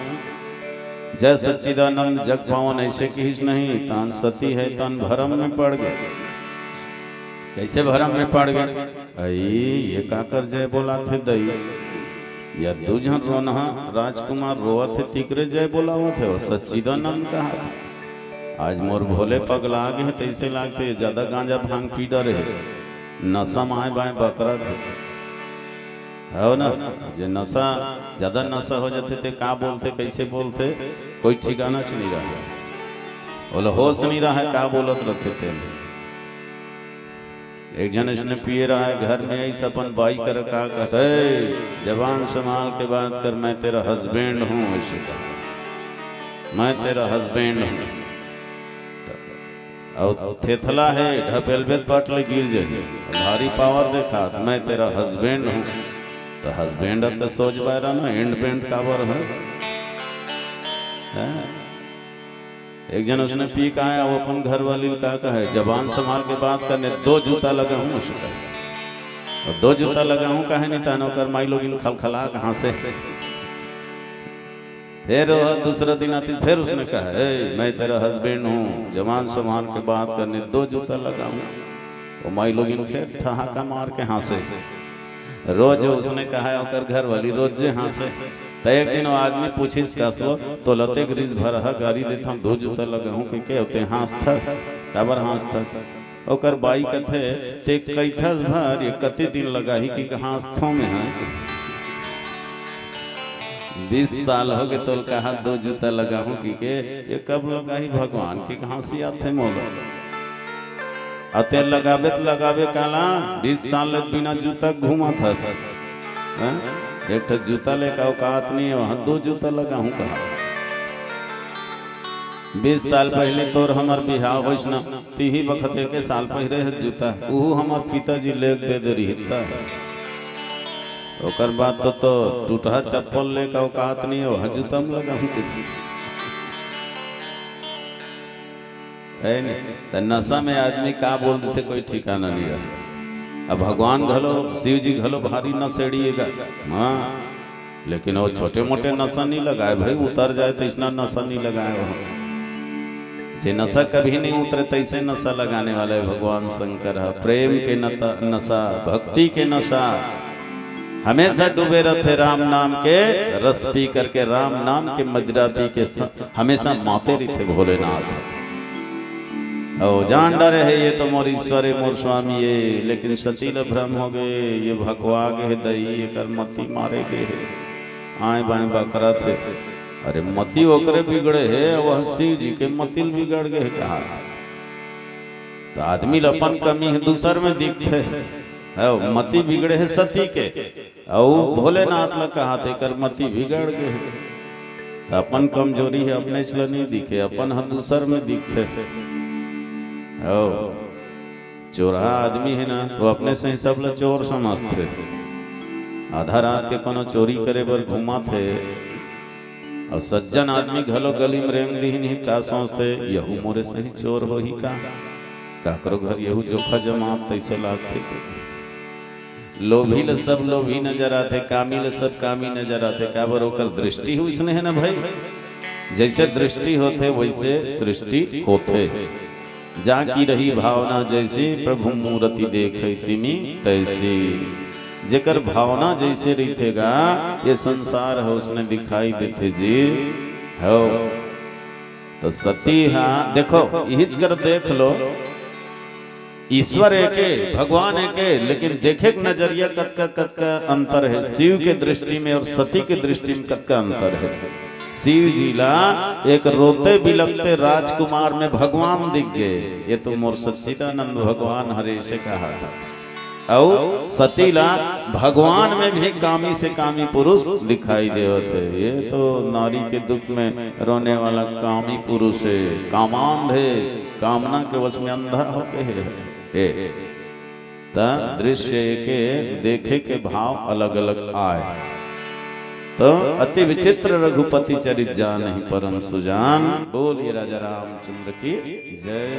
जय सच्चिदानंद जग पावन अइसे किहिस नहीं, तन सती हे तन भरम में पड़ गे। कइसे भरम में पड़ गे? अई, ये काकर जय बोलाथे दई? या दू झन रोनहा राजकुमार रोवत हे, तिकरे जय बोलावत हे, अउ सच्चिदानंद कहाथे। आज मोर भोले पगला गे हे, तइसे लागथे, जादा गांजा भांग पी डरे हे, नशा म आंय बांय बकरत हे। हव ना, जे नशा, जादा नशा हो जाथे, ते का बोलथे, कइसे बोलथे, कोई ठिकानाच नी रहय। ओला होश नी रहय, का बोलत रथे ते। एक झन अइसने पिए रहय, घर में आइस, अपन बाई करा का कहत, "ए, जबान संभाल के बात कर, मैं तेरा husband हूँ," अइसे कहा, "मैं तेरा husband हूँ।" अउ थेथला हे, ढपेलबे त पट ले गिर जाही। भारी power देखात, "मैं तेरा husband हूँ।" त husband ह त सोच बाय रहा ना, end band काबर हे? हैं? एक झन अइसने पी के आय, वो अपन घरवाली ल का कहे, "जबान संभाल के बात कर, नहीं दो जूता लगाहूँ," अइसे कहे। अउ दो जूता लगाहूँ कहे नहीं, त ओकर माईलोगिन खलखला के हाँसे। फेर वो दूसरा दिन आतिस, फेर अइसने कहे, "ए, मैं तेरा husband हूँ, जबान संभाल के बात कर, नहीं दो जूता लगाहूँ।" वो माईलोगिन फेर ठहाका मार के हाँसे। रोज अइसने कहे, ओकर घरवाली रोजे हाँसे। त एक दिन वो आदमी पूछिस, "कसो, तोला ते गिरिस भर ह गारी देथंव, दो जूता लगाहूँ कहिके, अउ ते हाँसथस, काबर हाँसथस?" ओकर बाई कथे, "ते कहिथस भर, ये कति दिन लगाही कहिके हाँसथंव मैं हा। बीस साल हो गे तोला कहत दो जूता लगाहूँ कहिके, ये कब लगाही भगवान कहिके हाँसी आथे मोला।" अउ ते लगाबे त लगाबे काला, बीस साल ले बिना जूता घूमत हस। हैं? एक ठो जूता लेके औकात नहीं हे, वहाँ दो जूता लगाहूँ कहा। बीस साल पहले तोर हमर बिहाव होइस ना, तिही बखत एके साल पहिरे हे जूता, उहू हमर पिताजी लेके दे दे रिहिस ता। ओकर बाद तो, तो टूटहा चप्पल लेके औकात नहीं हे, वहाँ जूता म लगाहूँ कहिथे। हे नहीं? त नशा में आदमी का बोल देथे, कोई ठिकाना नहीं रहे। अब भगवान घलो, शिव जी घलो भारी नशेड़ी हे गा। हाँ, लेकिन वो छोटे मोटे नशा नहीं लगाय भाई, उतर जाय त अइसना नशा नहीं लगाय वो। जे नशा कभी नहीं उतरे, तइसे नशा लगाने वाला हे भगवान शंकर ह। प्रेम के नता-, नशा, भक्ति के नशा, हमेशा डूबे रहिथे राम नाम के रस पी करके, राम नाम के मदिरा पी के स-, हमेशा माते रहिथे भोलेनाथ। अउ जान डरे हे, ये तो मोर ईश्वर हे, मोर स्वामी हे, लेकिन सती ल भ्रम हो गे, ये भकवा गे हे दई, एकर मती मारे गे हे, आंय बांय बकरत हे। अरे मती ओकरे बिगड़े हे, वह शिव जी के मती ल बिगड़ गे हे कहा। त आदमी ल अपन कमी हे दूसर में दिखथे, हे मती बिगड़े हे सती के। अउ भोलेनाथ ल कहाथे, "एकर मती बिगड़ गे हे।" त अपन कमजोरी हे, अपनेच ल नहीं दिखे, अपन ह दूसर में दिखथे। हव, चोरहा आदमी हे ना, त अपने सही सब ल चोर समझथे। आधा रात के कोनो चोरी करे बर घूमत हे, अउ सज्जन आदमी घलो गली में रेंग दिही नहीं, का सोचथे, "यहू मोरे सही चोर होही का? काकरो घर यहू जोखा जमात तइसे लागथे।" लोभी ल सब लोभी नजर आथे, कामी ल सब कामी नजर आथे। काबर? ओकर दृष्टि ही उसने हे ना भाई। जैसे दृष्टि होथे, वैसे सृष्टि होथे। जाकी रही भावना जैसी, प्रभु मूरति देखै तिमी तैसी। जेकर भावना जैसे रहिथे गा, ये संसार ह उसने दिखाई देथे जी। हो तो सती हा, देखो, इहिच कर देख लो, ईश्वर एके, भगवान एके, लेकिन देखे के नजरिया कतका कतका अंतर हे। शिव के दृष्टि में और सती के दृष्टि में कतका अंतर हे। शिव जी ला एक रोते बिलखते राजकुमार में भगवान दिख गए। ये तो मोर सच्चिदानंद भगवान हरे से कहा था। अउ सती ला भगवान में भी कामी से कामी पुरुष दिखाई देवत हे। ये तो नारी के दुख में रोने वाला कामी पुरुष हे, कामांध हे, कामना के वश में अंधा होके हे। हे। त दृश्य के देखे के भाव अलग-अलग आय। तो अति विचित्र रघुपति चरित जानहि परम सुजान। बोलिए राजा रामचंद्र की जय।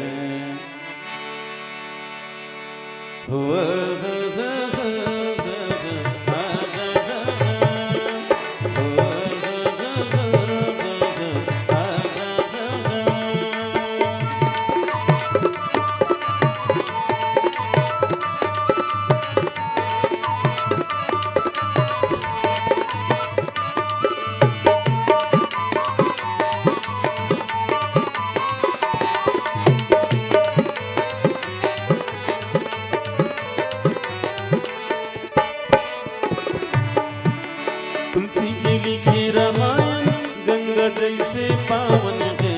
तुलसी के लिखे रामायण गंगा जैसे पावन हे।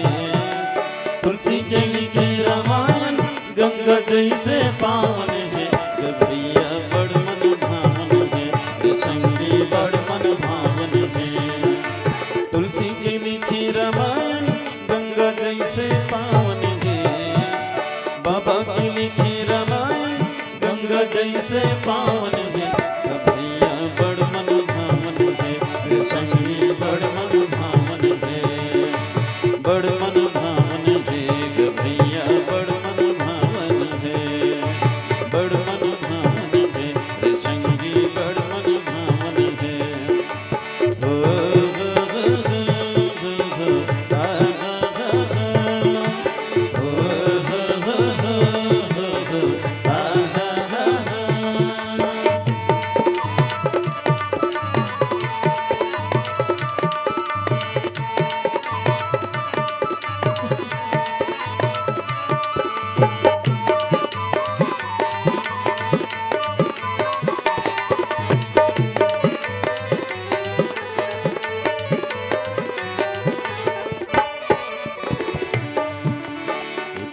तुलसी के लिखे रामायण गंगा जैसे पावन हे। गे भैया बड़ मन भावन हे, गे संगी बड़ मन भावन हे। तुलसी के लिखे रामायण गंगा जैसे पावन हे। बाबा के लिखे रामायण गंगा जैसे पावन हे। गे भैया बड़ मन भावन हे, गे संगी बड़ मन भावन हे। बड़ मन भावन हे, गे भैया बड़ मन भावन हे। बड़ मन भावन हे, गे संगी बड़ मन भावन हे।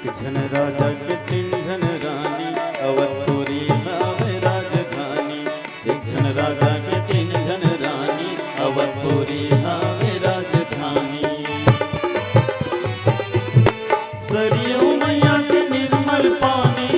एक झन राजा के तीन झन रानी, अवधपुरी नावे राजधानी। एक झन राजा के तीन झन रानी, अवधपुरी नावे राजधानी। सरयू मैया के निर्मल पानी,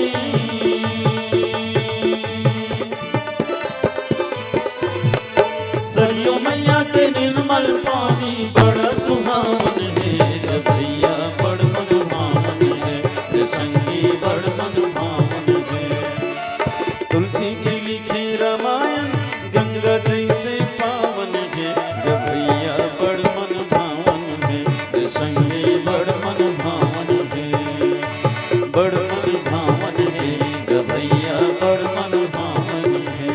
सरयू मैया के निर्मल पानी बड़ा सुहावन हे। गे भैया बड़ मन भावन हे, गे संगी बड़ मन भावन हे। तुलसी के लिखे रामायण गंगा जैसे पावन हे। गे भैया बड़ मन भावन हे, गे संगी बड़ मन भावन हे। बड़ मन भावन हे, गे भैया बड़ मन भावन हे।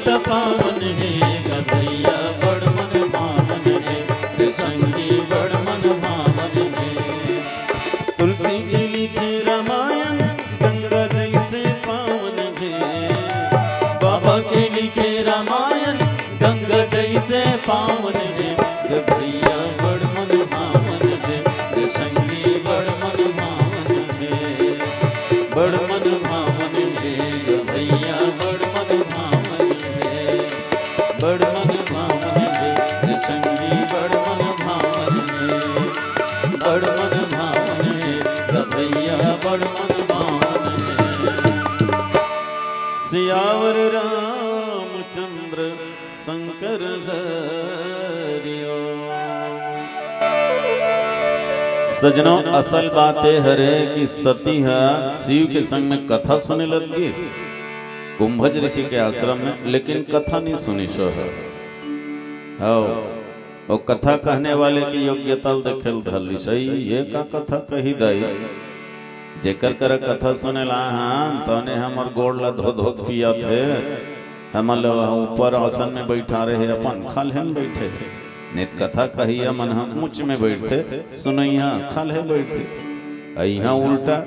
त पावन हे ग भैया, बड़ मन भावन हे रे संगी, बड़ मन भावन हे। तुलसी के लिखे रामायण गंगा जैसे पावन हे, बाबा के लिखे रामायण गंगा जैसे पावन हे। ग भैया बड़ मन भावन हे, ग संगी बड़ मन भावन हे, बड़ मन भावन हे ग भैया, बड़ मन भावन हे, बड़ मन भावन हे ग संगी, बड़ मन भावन हे, बड़ मन भावन हे ग भैया, बड़ मन भावन हे। सियावर रामचंद्र शंकर हरि ओम। सजनों, असल बात ए हरे कि सती ह शिव के संग में कथा सुने लग गिस कुंभज ऋषि के आश्रम में, लेकिन कथा नहीं सुनिस ह। हव, वो कथा कहने वाले की योग्यता ल देखे ल धर लिस। "ई ये का कथा कही दाई? जेकर करा कथा सुने ला हन, तौने हमर गोड़ ला धो धो के पियत हे। हमन ल वहाँ ऊपर आसन में बैठा रहे, अपन खाल्हे में बैठे। नित कथा कहिया मन ह ऊंच में बैठथे, सुनइया खाल्हे बैठे। अउ इहाँ उल्टा,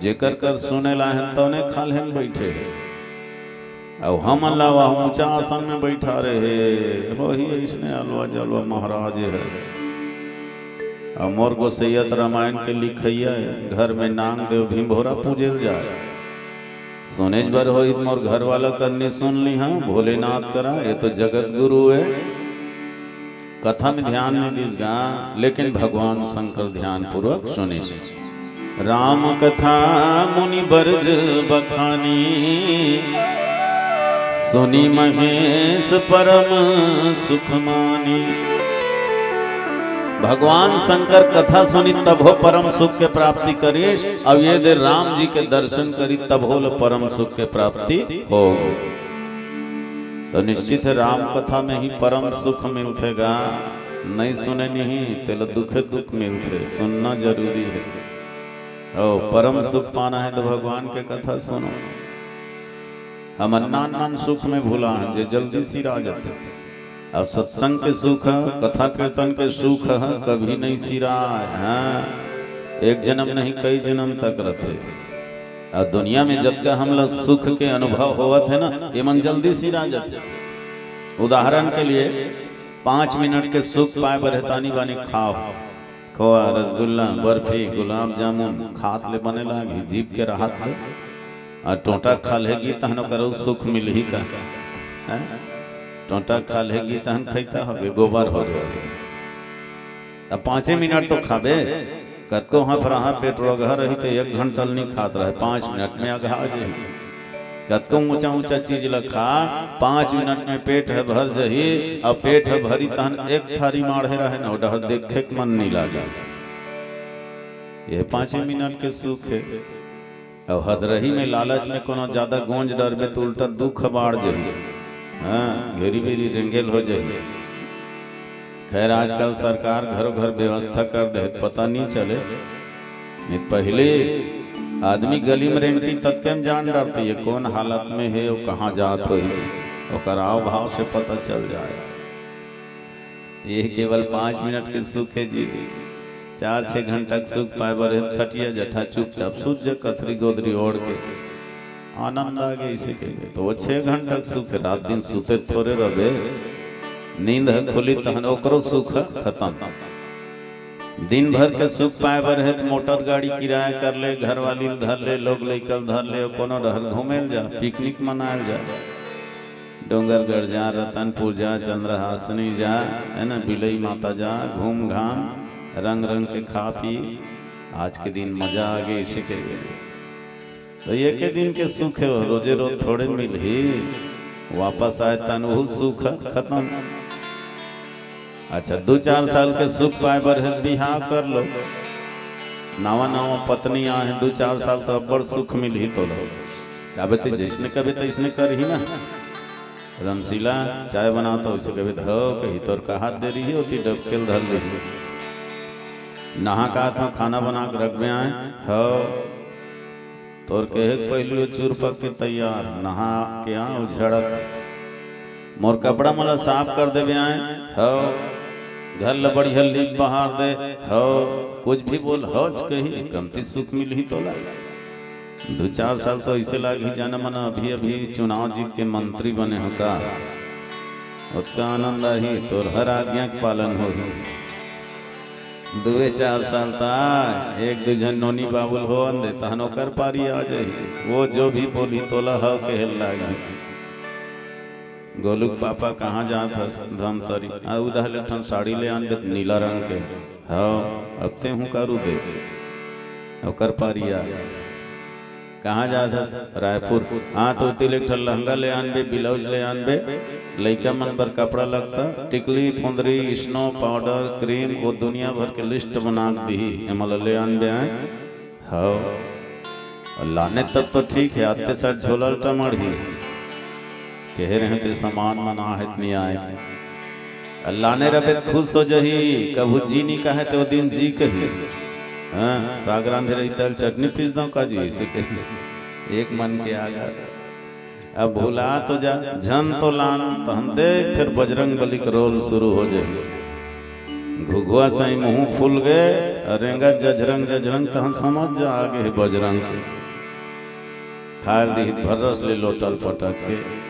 जेकर कर सुने ला हन, तौने खाल्हे में बैठे हे। अउ हमन ला वहाँ ऊंचा आसन में बैठा रहे, होही अइसने अलवा जलवा महाराज हे। अउ मोर गोसैया त रामायण के लिखइया हे, घर में नांग देव भीम भोरा पूजे जाय। सुनेच बर होही त मोर घर वाला करनी सुन लिहा, भोलेनाथ करा, ये तो जगत गुरु हे। कथा में ध्यान नहीं दिस गा, लेकिन भगवान शंकर ध्यानपूर्वक सुनिस। राम कथा मुनि बरज बखानी, सुनि महेश परम सुख मानी। भगवान शंकर कथा सुनी तभो परम सुख के प्राप्ति करिस, अउ ये दे राम जी के दर्शन करी तभो ल परम सुख के प्राप्ति होगे। तो निश्चित हे राम कथा में ही परम सुख मिलथे गा, नहीं सुने नहीं तेला दुखे दुख मिलथे, सुनना जरूरी हे। ओ, परम सुख पाना हे तो भगवान के कथा सुनो। हमन नान नान सुख में भुला हन, जे जल्दी सिरा जाथे। अउ सत्संग के सुख ह, कथा कीर्तन के सुख ह, कभी नहीं सिराय। हाँ, एक जनम नहीं, कई जनम तक रथे। अउ दुनिया में जतका हमला सुख के अनुभव होवत हे ना, ये मन जल्दी सिरा जाथे। उदाहरण के लिए, पाँच मिनट के सुख पाए बर हे, तानी बानी खाव। खोआ, रसगुल्ला, बर्फी, गुलाब जामुन खात ले बने लागही, जीभ के राहत ले। अउ टोंटा खा लेगी, तहन ओकर अउ सुख मिलही का? हैं? टोंटा खा लेगी, तहन खैता होगे, गोबर हो जाए। अब पाँचे मिनट तो खाबे, कतको हफरहा पेट रोगहा रही, तो एक घंटा ल नहीं खात रहे, पाँच मिनट में अघा जाही। कतको ऊंचा ऊंचा चीज ल खा, पाँच मिनट में पेट ह भर जही। अब पेट ह भरी तहन एक थारी माढ़े रहे न, ओ डहर देखे के मन नहीं लागे। ये पाँचे मिनट के सुख हे। अब हदरही में, लालच में कोनो ज्यादा गोंज डरबे तो उल्टा दुख बाढ़ जही। हाँ, घेरी बेरी रेंगेल हो जही। खैर, आजकल सरकार घरों घर व्यवस्था कर दे, पता नहीं चले। नहीं, पहले आदमी गली में रेंगती, ततके में जान डरती, ये कौन हालत में हे, वो कहाँ जात होही, ओकर आव भाव से पता चल जाए। ये केवल पाँच मिनट के सुख हे जी, चार छः घंटा के सुख पाए बर हे, खटिया जठा चुपचाप सूत जा, कथरी गोदरी ओढ़ के। आनंद आ गया इसे के। तो वो छह घंटा के सुख, रात दिन सुते थोड़े रहबे, नींद ह खुली तहन ओकरो सुख ह खत्म। दिन भर के सुख पाए बर हे त मोटर गाड़ी किराया कर ले, घर वाली ल धर ले, लोग लइका ल धर ले, कोनो डहर घूमे ल जा, पिकनिक मनाए ल जा, डोंगरगढ़ जा, रतनपुर जा, चंद्रहासिनी जा, है ना, बिलई माता जा, घूम घाम, रंग रंग के खा पी, आज के दिन मजा आ गए इसी के। तो एके दिन के सुख हे, वो रोजे रोज थोड़े मिलही। वापस आए तन वो सुख खत्म। अच्छा, दू चार साल के सुख पाए बर हे, बिहाव कर लो। नवा नवा पत्नी आए हे, दू चार साल तो अब्बड़ सुख मिलही तो लो। काबे ते जैसने कबे तैसने करही ना। रमशीला, चाय बना तो उसे कबे धो कही, तोर का हाथ दे रही होती, डबकेल धर ली। नहा का था, खाना बना के रख में आए हो। तोर कहे के पहिली वो चूर पक के तैयार, नहा के आ, वो झड़क। मोर कपड़ा मन ला साफ कर देबे आए, हव। घर ला बढ़िया लीप बहार दे, हव। कुछ भी बोल, हव कही, कमती सुख मिलही तोला। दू चार साल तो ऐसे लागही, जाना मन अभी अभी चुनाव जीत के मंत्री बने हो का, ओतका आनंद आही, तोर हर आज्ञा के पालन होही। दुए चार साल त आय, एक दू झन नोनी बाबुल होवन दे, तहन ओकर पारी आ जाही। वो जो भी बोली, तोला हव कहे लागही। गोलू के पापा, कहाँ जात हस? धमतरी। आ, उधार ले ठन साड़ी ले आन दे, नीला रंग के। हव, अब ते हूँ करू दे। ओकर पारी आ। कहाँ जात हस? रायपुर। हाँ, तो ओती ले एक ठन लहंगा ले आनबे, ब्लाउज ले आनबे, लइका मन बर कपड़ा लगता, टिकली, फुंदरी, स्नो पाउडर, क्रीम, वो दुनिया भर के लिस्ट बना के दिही, एमन ला ले आनबे आए। हव। अउ लाने तब तो ठीक हे, आते साथ झोला ल टमड़ही। कहे रहे ते सामान मन आहे त नइ आए। अउ लाने रबे त खुश हो जही, कभू जी नइ कहे ते वो दिन जी कही। हाँ, साग रांधे रही त चटनी पीस दंव का जी, ऐसे कही। एक मन के आ गा। अब भुला तो जा, झन तो लान, तहन देख फिर बजरंग बली के रोल शुरू हो जाही। घुघुआ सही मुँह फूल गे, अउ रेंगत जझरंग जझरंग, तहन समझ जा आगे हे बजरंग। खार दिही भर्रस ले लोटा ल पटक के।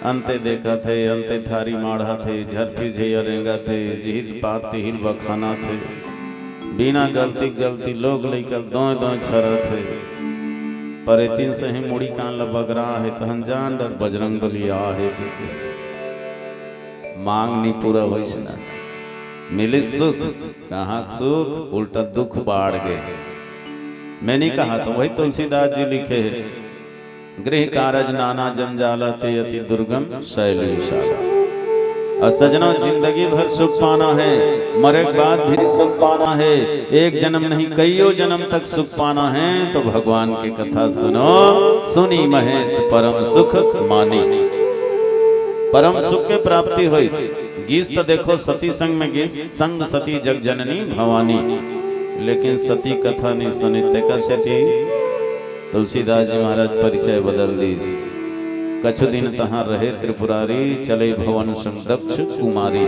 अंते देखत हे, अंते थारी माढ़त हे, झरफिर झैया रेंगत हे, जिहिल पात तिहिल बखानत हे। बिना गलती गलती लोग लइका दोंय दोंय छरत हे। परेतिन सही मुड़ी कान ल बगरा हे, तहन जान डर बजरंग बली आ हे। मांग नी पूरा होइस ना, मिलिस सुख, कहाँ सुख, उल्टा दुख बाढ़ गे। मैं नहीं कहा, तो वही तुलसीदास जी लिखे हे, गृह कारज नाना जंजाला, ते अति दुर्गम शैल विशाला। अउ सजना, जिंदगी भर सुख पाना हे, मरे के बाद भी सुख पाना हे, एक जन्म नहीं, कइयो जन्म तक सुख पाना हे, तो भगवान के कथा सुनो, सुनी महेश परम सुख मानी। परम सुख के प्राप्ति होइस। गीस त देखो सती संग में गीस, संग सती जग जननी भवानी। लेकिन सती कथा नइ सुनी, तेकर सेती तुलसीदास जी महाराज परिचय बदल दीस। कछु दिन तहाँ रहे त्रिपुरारी, चले भवन संग दक्ष कुमारी।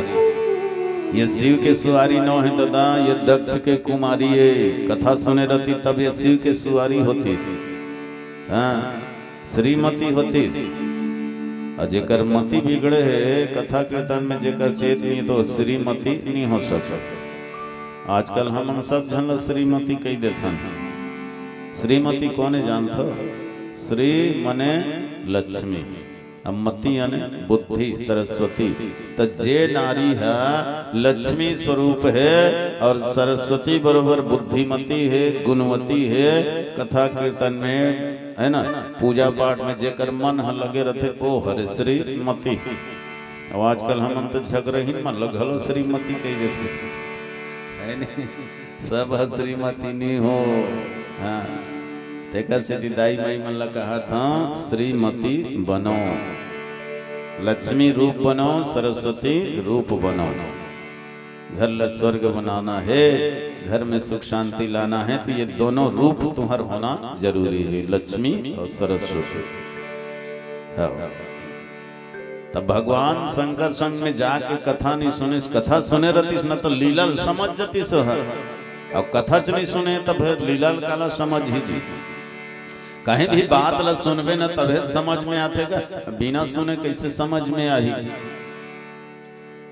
ये शिव के सुवारी नो हे ददा, ये दक्ष के कुमारी हे। कथा सुने रहती तब ये शिव के सुवारी होतीस। हाँ, श्रीमती होतीस। अउ जेकर मति बिगड़े हे, कथा कीर्तन में जेकर चेत नइ हे, तो श्रीमती नइ हो सकत। आजकल हमन सब झन ल श्रीमती कहि देथन। श्रीमती कोन हे जानथव? श्री मने लक्ष्मी, अउ मति याने बुद्धि, सरस्वती। त जे नारी ह लक्ष्मी स्वरूप हे अउ सरस्वती बरोबर बुद्धिमती हे, गुणवती हे, कथा कीर्तन में, हे ना, पूजा पाठ में जेकर मन ह लगे रथे, ओ हरे श्रीमती। अब आजकल हमन तो झगरहिन मन ल घलो श्रीमती कहि देथे, हे नहीं? सब ह श्रीमती नइ हो। हाँ, तेकर सेती दाई माई मन ल कहत हंव, श्रीमती बनो। लक्ष्मी रूप बनो, सरस्वती रूप बनो। घर ल स्वर्ग बनाना हे, घर में सुख शांति लाना हे, तो ये दोनों रूप तुम्हर होना जरूरी हे, लक्ष्मी अउ सरस्वती। हाँ। तब भगवान शंकर संग में जाके कथा नइ सुनिस, कथा सुने रहतिस न, तो लीला ल समझ जतिस ओहर। अउ कथा च नइ सुने, तब फिर लीला ल काला समझही जी? कहीं भी बात ल सुनबे न, तभे समझ में आथे गा, बिना सुने कइसे समझ में आही?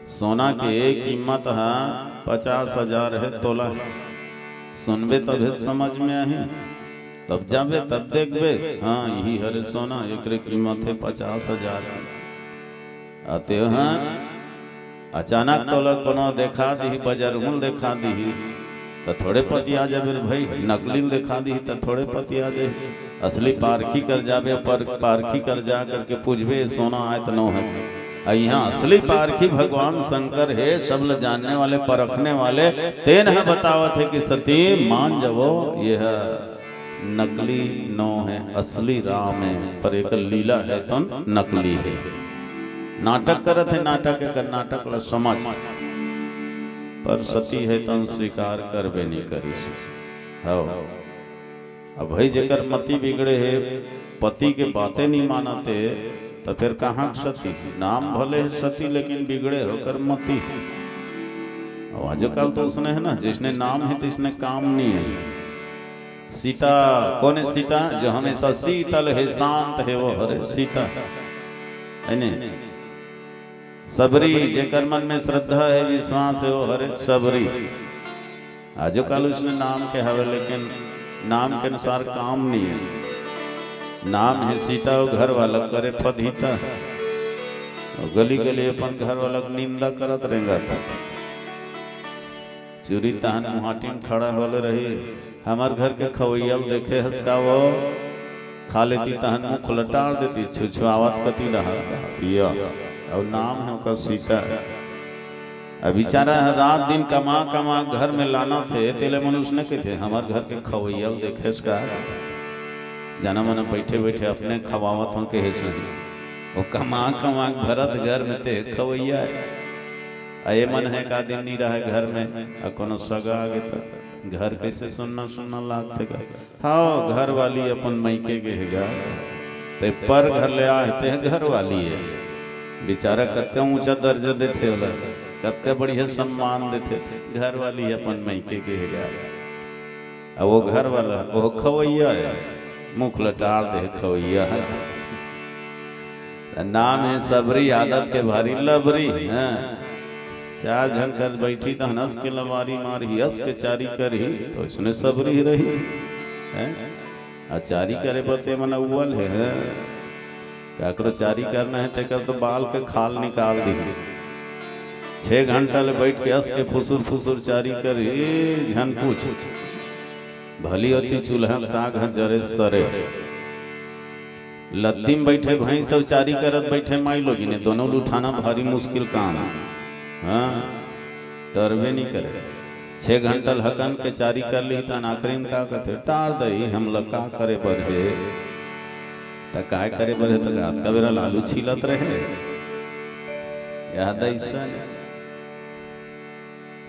सोना के कीमत ह पचास हजार हे तोला। सुनबे तभे समझ में आही, तब जाबे तब देखबे, हाँ, इही हरे सोना, एकरे कीमत हे पचास हजार। अउ तेहा अचानक तोला कोनो देखा दिही, बजरहुल देखा दिही, त थोड़े पतिया जाबे रे भई, नकली ल देखा दिही त थोड़े पतिया जाही। असली पारखी कर जाबे, पर पारखी कर जा करके पूछबे, "सोना आय त नो हे?" अउ इहाँ असली पारखी भगवान शंकर हे, सब ल जानने वाले, परखने वाले, तेन ह बतावत हे कि सती मान जवो, ये ह नकली नो हे, असली राम हे, पर एकर लीला हे तन नकली हे। नाटक करत हे, नाटक, एकर नाटक ल समझ, पर सती हे तन स्वीकार करबे नइ करिस। हव। अब भई जेकर मति बिगड़े हे, पति के बाते नइ मानत हे, तो फिर कहाँ सती? नाम भले है सती, लेकिन बिगड़े होकर मती। अब आजकल तो उसने है ना, जिसने नाम है, तिसने काम नहीं है। सीता, कौन है सीता? जो हमेशा शीतल है, शांत है, वो हरे सीता है ने। सबरी, जेकर मन में श्रद्धा है, विश्वास है, वो हरे सबरी। आजो काल उसने नाम के हवे, लेकिन नाम के अनुसार काम नहीं है। नाम है सीता, वो घर वाला करे फदीता, वो गली गली अपन घर वाला के निंदा करत रेंगत। चूरी तहन मुहाटी में खड़ा होले रही, हमर घर के खवैया ल देखे हस का वो? खा लेती तहन मुख लटार देती, छुछुआवत कती रहा। अब नाम है ओकर सीता। अब बेचारा ह रात दिन कमा कमा घर में लाना थे, तेले मनुष्य ने कहिथे, "हमर घर के खवैया ल देखेस का?" जाना मन बैठे बैठे अपने खवावत हों कहे से। वो कमा कमा भरत घर में ते खवैया है। आ ये मन है का दिन नहीं रहा घर में, आ कोनो सगा आगे तो घर कैसे सुनना सुनना लागथे का। हाँ, घर वाली अपन मइके गे हे गा। ते पर घर ले आए, ते घर वाली है। बेचारा कतका ऊंचा दर्जा देथे ओला, कतका बढ़िया सम्मान देथे। घर वाली अपन मइके गे हे गा। अब वो घर वाला, वो खवैया है, मुख लटार दे खवैया है। नाम है सबरी, आदत के भारी लबरी, हैं। चार झन कर बैठी त हंस के लबारी मारही, हंस के चारी करही, तो इसने सबरी ही रही, हैं। आ चारी करे बर ते मन अव्वल है, हैं। काकरो चारी करना है, तेकर तो बाल के खाल निकाल दी। छह घंटा ले बैठ के हंस के फुसुर फुसुर चारी करही, झन पूछ। भली होती चूल्हा के साग ह जरे सरे। लत्ती में बैठे भैंस अउ चारी करत बैठे माई लोगिन, ये दोनों ल उठाना भारी मुश्किल काम है। हाँ, टरबे नहीं करे। छह घंटा ल हकन के चारी कर ली, तहन आखिरी में का कहते, "टार दई, हमला का करे बर हे?" त काय करे बर हे, त रात का बेरा लालू छीलत रहे। याद ऐसा नहीं।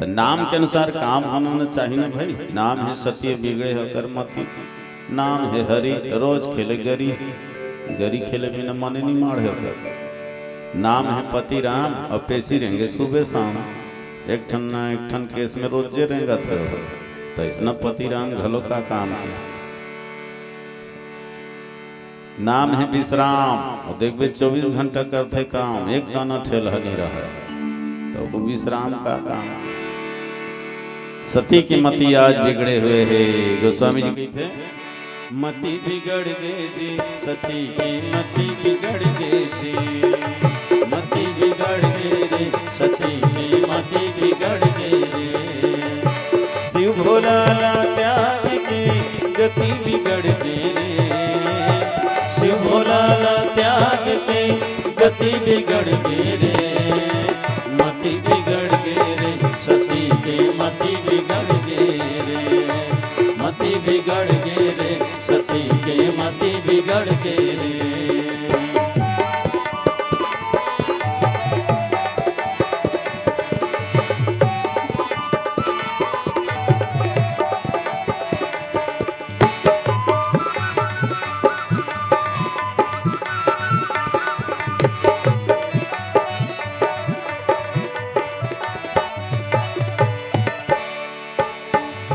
त नाम के अनुसार काम होना चाहिए ना भाई। नाम है सती, बिगड़े होकर मती। नाम है हरि, रोज खेले गरी। गरी खेले बिना मने नहीं माढ़े होकर। नाम है पति राम, अउ पेशी रेंगे सुबह शाम। एक ठन ना एक ठन केस में रोजे रेंगत हे। त इसना पति राम घलो का काम के। नाम है विश्राम, अउ देखबे चौबीस घंटा करथे काम, एक दाना ठेलहा नहीं रहे, त वो विश्राम का काम। सती के मति आज बिगड़े हुए हे। गोस्वामी जी कहिथे, "मति बिगड़ गे जी, सती के मति बिगड़ गे जी, मति बिगड़ गे रे, सती के मति बिगड़ गे रे।" शिव भोला ला त्याग के गति बिगड़ गे रे, शिव भोला ला त्याग के गति बिगड़ गे रे, मति बिगड़ गे रे, सती के मति बिगड़ गे रे, मति बिगड़ गे रे, सती के मति बिगड़ गे रे।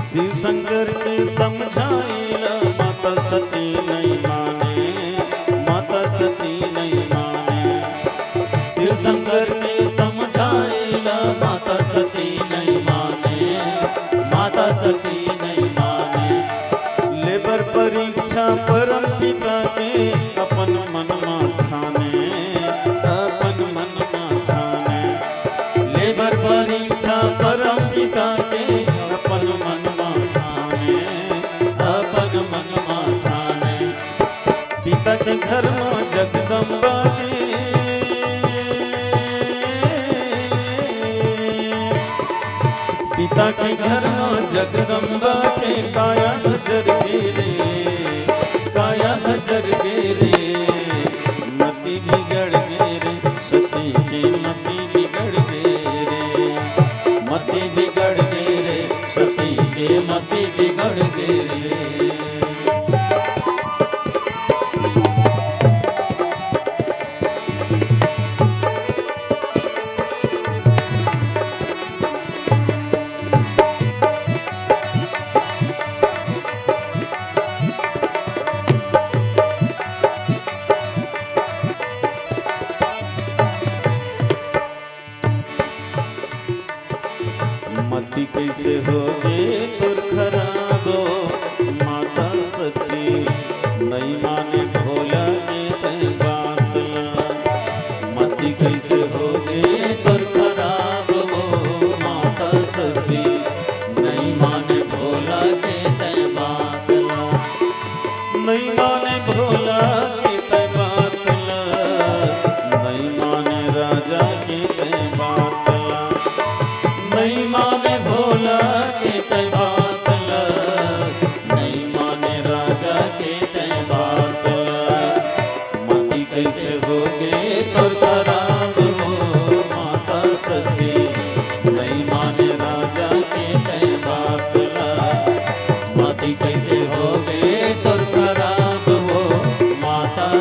शिव शंकर के समझाइला, माता सती नहीं माने, माता सती नहीं माने। शिव शंकर के समझाइला, माता सती नहीं माने, माता सती नहीं माने। लेबर परीक्षा परम पिता के, अपन मन मा ठाने, अपन मन मा ठाने। लेबर परीक्षा परम पिता के, अपन मन मा ठाने, अपन मन मा ठाने। पिता के घर मा जगदम्बा के, पिता के घर मा जगदम्बा के, काया हजर गे रे, काया हजर गे रे, मति बिगड़ गे रे, सती के मति बिगड़ गे रे, मति बिगड़ गे रे, सती के मति बिगड़ गे रे।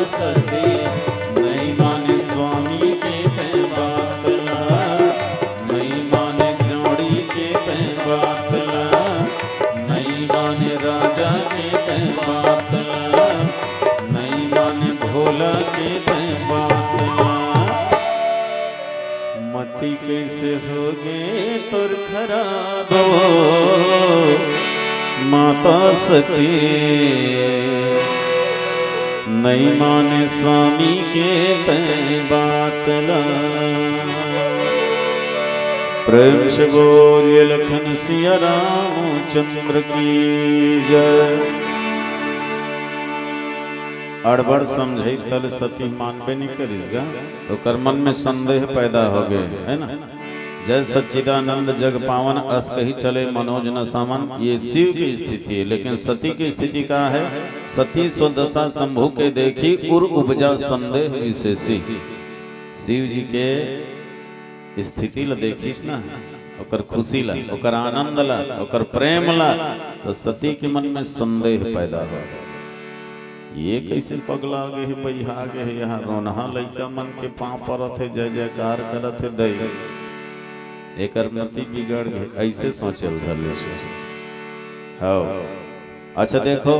सती, नइ माने स्वामी के तैं बात ला, नइ माने जोड़ी के तैं बात ला, नइ माने राजा के तैं बात ला, नइ माने भोला के तैं बात ला। मति कइसे होगे तोर खराब ओ माता सती, नइ माने स्वामी के तैं बात ला। प्रेम से बोलिए लखन सिया रामचंद्र की जय। अड़बड़ समझई तले सती मानबे नइ करिस गा, ओकर मन में संदेह पैदा होगे, हे ना? जय सच्चिदानंद जग पावन, अस कही चले मनोज न सावन, ये शिव की स्थिति हे। लेकिन सती की स्थिति का हे? सती सो दसा शंभु के देखी, उर उपजा संदेह विशेषी। शिव जी के स्थिति ला देखिस ना, ओकर खुशी ला, ओकर आनंद ला, ओकर प्रेम ला, त सती के मन में संदेह पैदा हो। ये कइसे पगला गे हे, बइहा गे हे, यहाँ रोनहा लइका मन के पाँव परत हे, जय जयकार करत हे दई, एकर मति बिगड़ गे, अइसे सोचे ल धर लेस। हव, अच्छा देखो,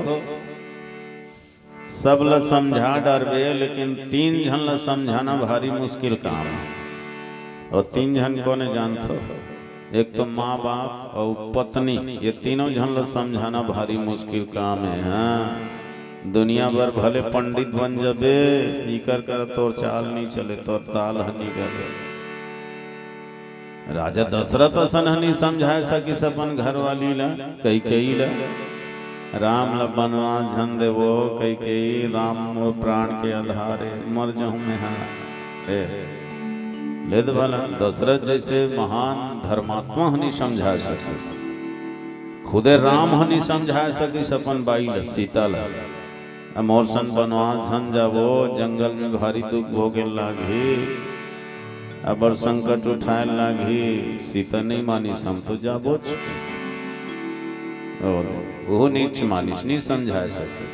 सब ल समझा डारबे, लेकिन तीन झन ल समझाना भारी मुश्किल काम हे। अउ तीन झन कोन हे जानथो? एक तो माँ बाप अउ पत्नी, ये तीनों झन ल समझाना भारी मुश्किल काम हे। हाँ, दुनिया भर भले पंडित बन जबे, इकर कर तोर चाल नइ चले, तोर दाल ह नइ गले। राजा दशरथ असन ह नइ समझाय सकिस अपन घरवाली ला, कैकेयी ला। राम ला बनवास झन देवो, कैकेयी, राम मोर प्राण के आधार हे, मर जाहूं मैं हा। ए, ले दे भला, दशरथ जइसे महान धर्मात्मा ह नइ समझाय सकिस। खुदे राम ह नइ समझाय सकिस अपन बाई ला, सीता ला। अब मोर सन बनवास झन जावो, जंगल में भारी दुख भोगे लागही, अब्बड़ संकट उठाय लागही। सीता नइ मानिस, हम तो जाबोच। अउ ओहू नीच मानिस, नइ समझाय सके।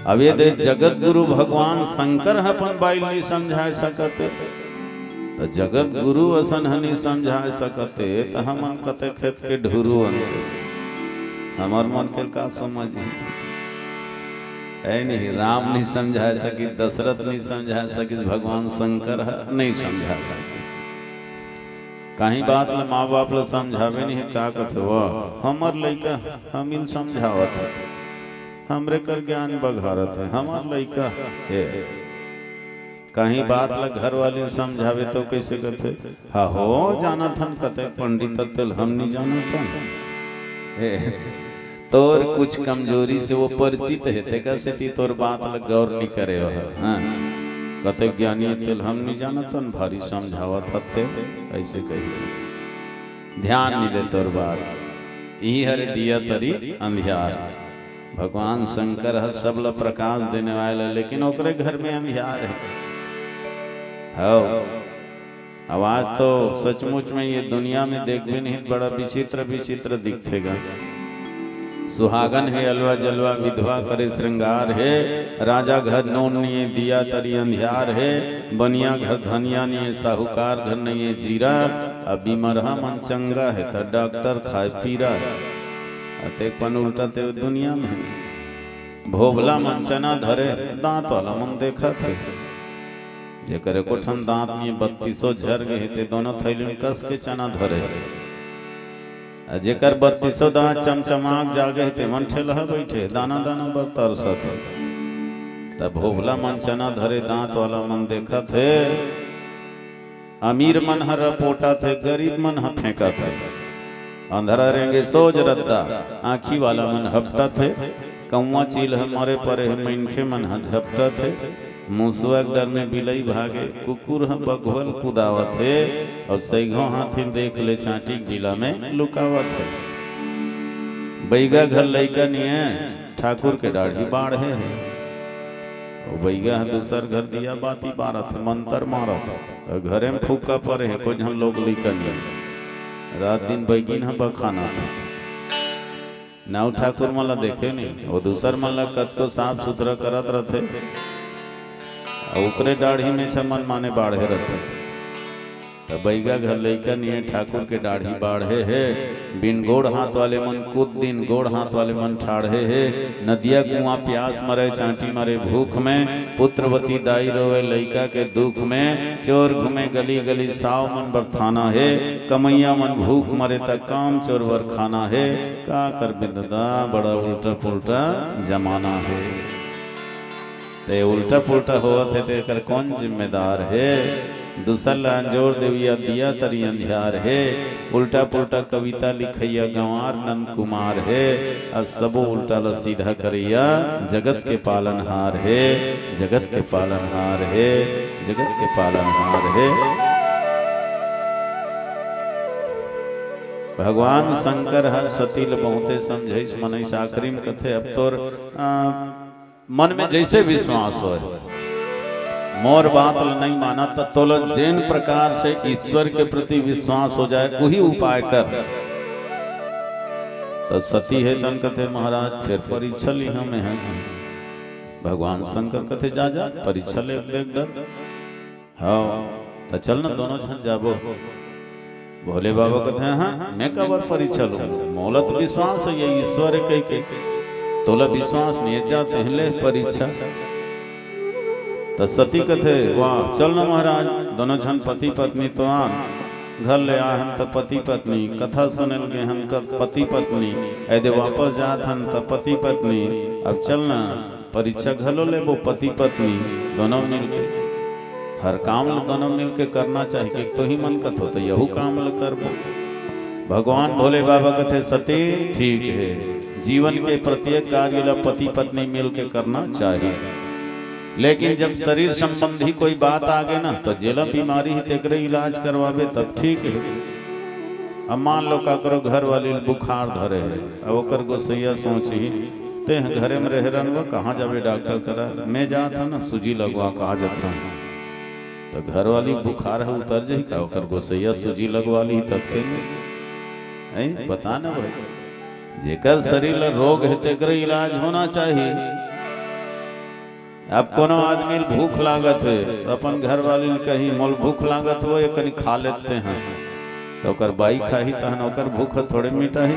अब ये दे जगत गुरु भगवान शंकर ह अपन बाई ल नइ समझाय सकत हे, त जगत गुरु असन ह नइ समझाय सकत हे, त हमन कते खेत के ढुरू अंते, हमर मन के का समझ हे? ए नहीं, राम नइ समझाय सकिस, दशरथ नइ समझाय सकिस, भगवान शंकर ह नइ समझाय सकिस। काहीं बात ल माँ बाप ल समझाबे नहीं, का कथे, "वाह, हमर लइका हमिन समझावत हे, हमरे कर ज्ञान बघारत हे, हमर लइका हे।" काहीं बात ल घरवाली ल समझाबे तो कइसे कथे, "हा हो, जानत हन कतेक पंडित तेल हम नइ जानत हन।" हे, तोर कुछ कमजोरी से वो परिचित हे, तेकर सेती तोर बात ल गौर नइ करे हो। हाँ, कतेक ज्ञानी तेल हम नइ जानत हन, भारी समझावत हते, अइसे कही। ध्यान नइ दे तोर बात। इही हरे दिया तरी अंधियार। भगवान शंकर ह सब ल प्रकाश देने वाला, लेकिन ओकरे घर में अंधियार हे। हव। अब आज तो सचमुच में ये दुनिया में देखबे नहीं, बड़ा विचित्र विचित्र दिखथे गा। सुहागन हे अलवा जलवा, विधवा करे श्रृंगार हे। राजा घर नून नइये, दिया तरी अंधियार हे। बनिया घर धनिया नइये, साहूकार घर नइये जीरा। अब बीमरहा मन चंगा हे, त डॉक्टर खाय पीरा। अतेक पन उल्टा ते दुनिया में। भोभला मन चना धरे, दांत वाला मन देखत हे। जेकर एको ठन दांत नइये, बत्तीसो झर गे हे, ते दोनों थैली में कस के चना धरे। आ जेकर बत्तीसो दांत चमचमाक जागे हे, ते मन ठेलहा बइठे, दाना दाना बर तरसत हे। त भोभला मन चना धरे, दांत वाला मन देखत हे। अमीर मन ह रपोटत हे, गरीब मन ह फेंकत हे। अंधरा रेंगे सोझ रद्दा, आँखी वाला मन हपटत हे। कौवा चील ह मरे परे हे, मनखे मन ह झपटत हे। मुसवा के डर में बिलई भागे, कुकुर ह बघवा ल कुदावत हे, अउ सइघो हाथी देख ले चांटी के बिला में लुकावत हे। बइगा घर लइका नइये, ठाकुर के डाढ़ी बाढ़े हे। ओ बइगा ह दूसर घर दिया बाती बारत हे, मंतर मारत हे। घरे में फुक्का परे हे, कोई झन लोग लइका नइये। रात दिन बइगिन ह बखानत हे। नाऊ ठाकुर मन ला देखे नहीं, वो दूसर मन ला कतको साफ सुथरा करत रथे। अउ ओकरे डाढ़ी में छमन माने बाढ़े रथे। त बइगा घर लइका निये ठाकुर के डाढ़ी बाढ़े हे। बिन गोड़ हाथ वाले मन कुद्दिन, गोड़ हाथ वाले मन ठाढ़े हे। नदिया कुआं प्यास मरे, चांटी मरे भूख में, पुत्रवती दाई रोवे लइका के दुख में। चोर घूमे गली गली, साव मन बर थाना हे। कमइया मन भूख मरे, त काम चोर बर खाना हे। का करबे ददा, बड़ा उल्टा पुल्टा जमाना हे। ते उल्टा पुल्टा होवत हे, ते एकर कौन जिम्मेदार हे? दूसर ला अंजोर देवइया दिया तरी अंधियार हे। उल्टा पुल्टा कविता लिखइया गंवार नंद कुमार हे। अउ सबो उल्टा ला सीधा करइया जगत के पालनहार हे, जगत के पालनहार हे, जगत के पालनहार हे। भगवान शंकर ह सती ल बहुते समझाइस, मनइस आखिरी में कथे, अब तोर, आ, मन में जइसे विश्वास होय, मोर बात ल नइ मानत, त तोला जेन प्रकार से ईश्वर के प्रति विश्वास हो जाय, उही उपाय कर। त सती हे तन कथे, महाराज, फेर परीक्षा लिहा में है। भगवान शंकर कथे, जा, जा, परीक्षा ले देख डर। हव, त चल न, दोनों झन जाबो। भोले बाबा कथे, हाँ, मैं काबर परीक्षा लूं? मोला तो विश्वास हे, ये ईश्वर हे कहिके। तोला विश्वास नइ हे, जा तें ले परीक्षा। त सती कथे, वाह, चल न महाराज, दोनों झन पति पत्नी तो आन, घर ले आए हन त पति पत्नी, कथा सुने ल गे हन त पति पत्नी, एदे वापस जात हन त पति पत्नी। अब चल न, परीक्षा घलो लेबो पति पत्नी दोनों मिलके। हर काम ल दोनों मिलके करना चाहिए, कि तो ही मन कथो तो यहू काम ल करबो। भगवान भोले बाबा कथे, सती, ठीक हे, जीवन के प्रत्येक कार्य ल पति पत्नी मिलके करना चाहिए, लेकिन जब शरीर संबंधी कोई बात आगे ना, तो जेला बीमारी हे तेकरे इलाज करवाबे तब ठीक हे। अब मान लो काकरो घर वाली ल बुखार धरे हे, अब ओकर गोसैया सोचही, तें घरे में रहे रनवा, कहाँ जाबे डॉक्टर करा? मैं जात हूँ ना, सूजी लगवा के आ जात हूँ। तो घर वाली बुखार हे उतर जाही का? ओकर गोसैया सूजी लगवा ली तब के। हैं? बता ना भाई, जेकर शरीर ल रोग हे तेकर इलाज होना चाहिए। अब कोनो आदमी ल भूख लागत हे, त अपन घरवाली ल कही, "मोल भूख लागत हे, ये कनी खा लेते हैं।" त ओकर बाई खाही, तहन ओकर भूख थोड़े मिटाही।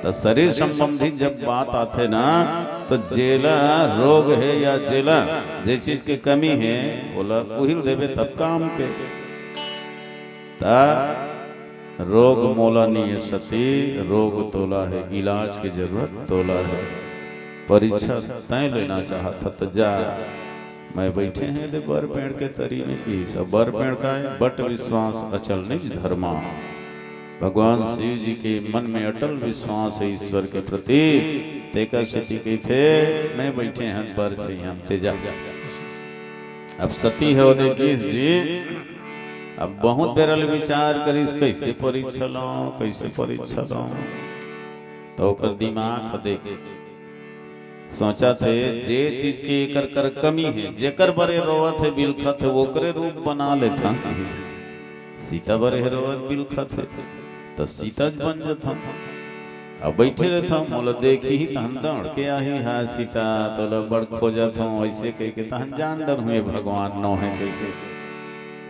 त शरीर संबंधी जब बात आथे ना, त जेला रोग हे या जेला जे चीज के कमी हे, ओला उहिल देबे तब काम के। त रोग मोला नइ हे सती, रोग तोला हे, इलाज के जरूरत तोला हे। परीक्षा तैं लेना चाहत हस त जा, मैं बइठे हँव एदे बर पेड़ के तरी में, किहिस। बर पेड़ काय? बट विश्वास अचल निज धर्मा। भगवान शिव जी के मन में अटल विश्वास हे ईश्वर के प्रति, तेकर सेती कहिथे, मैं बइठे हँव बर छइहाँ म, तें जा। अब सती हे ओदे किहिस जी, अब बहुत बेरा ले विचार करिस, कइसे परीक्षा लंव, कइसे परीक्षा लंव। त ओकर दिमाग ह देख, सोचथे, जे चीज के एकर कर कमी हे, जेकर बर ए रोवत हे, बिलखत हे, ओकरे रूप बना लेथन। सीता बर ए रोवत बिलखत हे, त सीता बन जथन। अब बइठे रहिथंव, मोला देखही तहन दौड़ के आही, "हाय सीता, तोला बड़ खोजत हंव," अइसे कहिके, तहन जान डरहूं ए भगवान नोहे कहिके।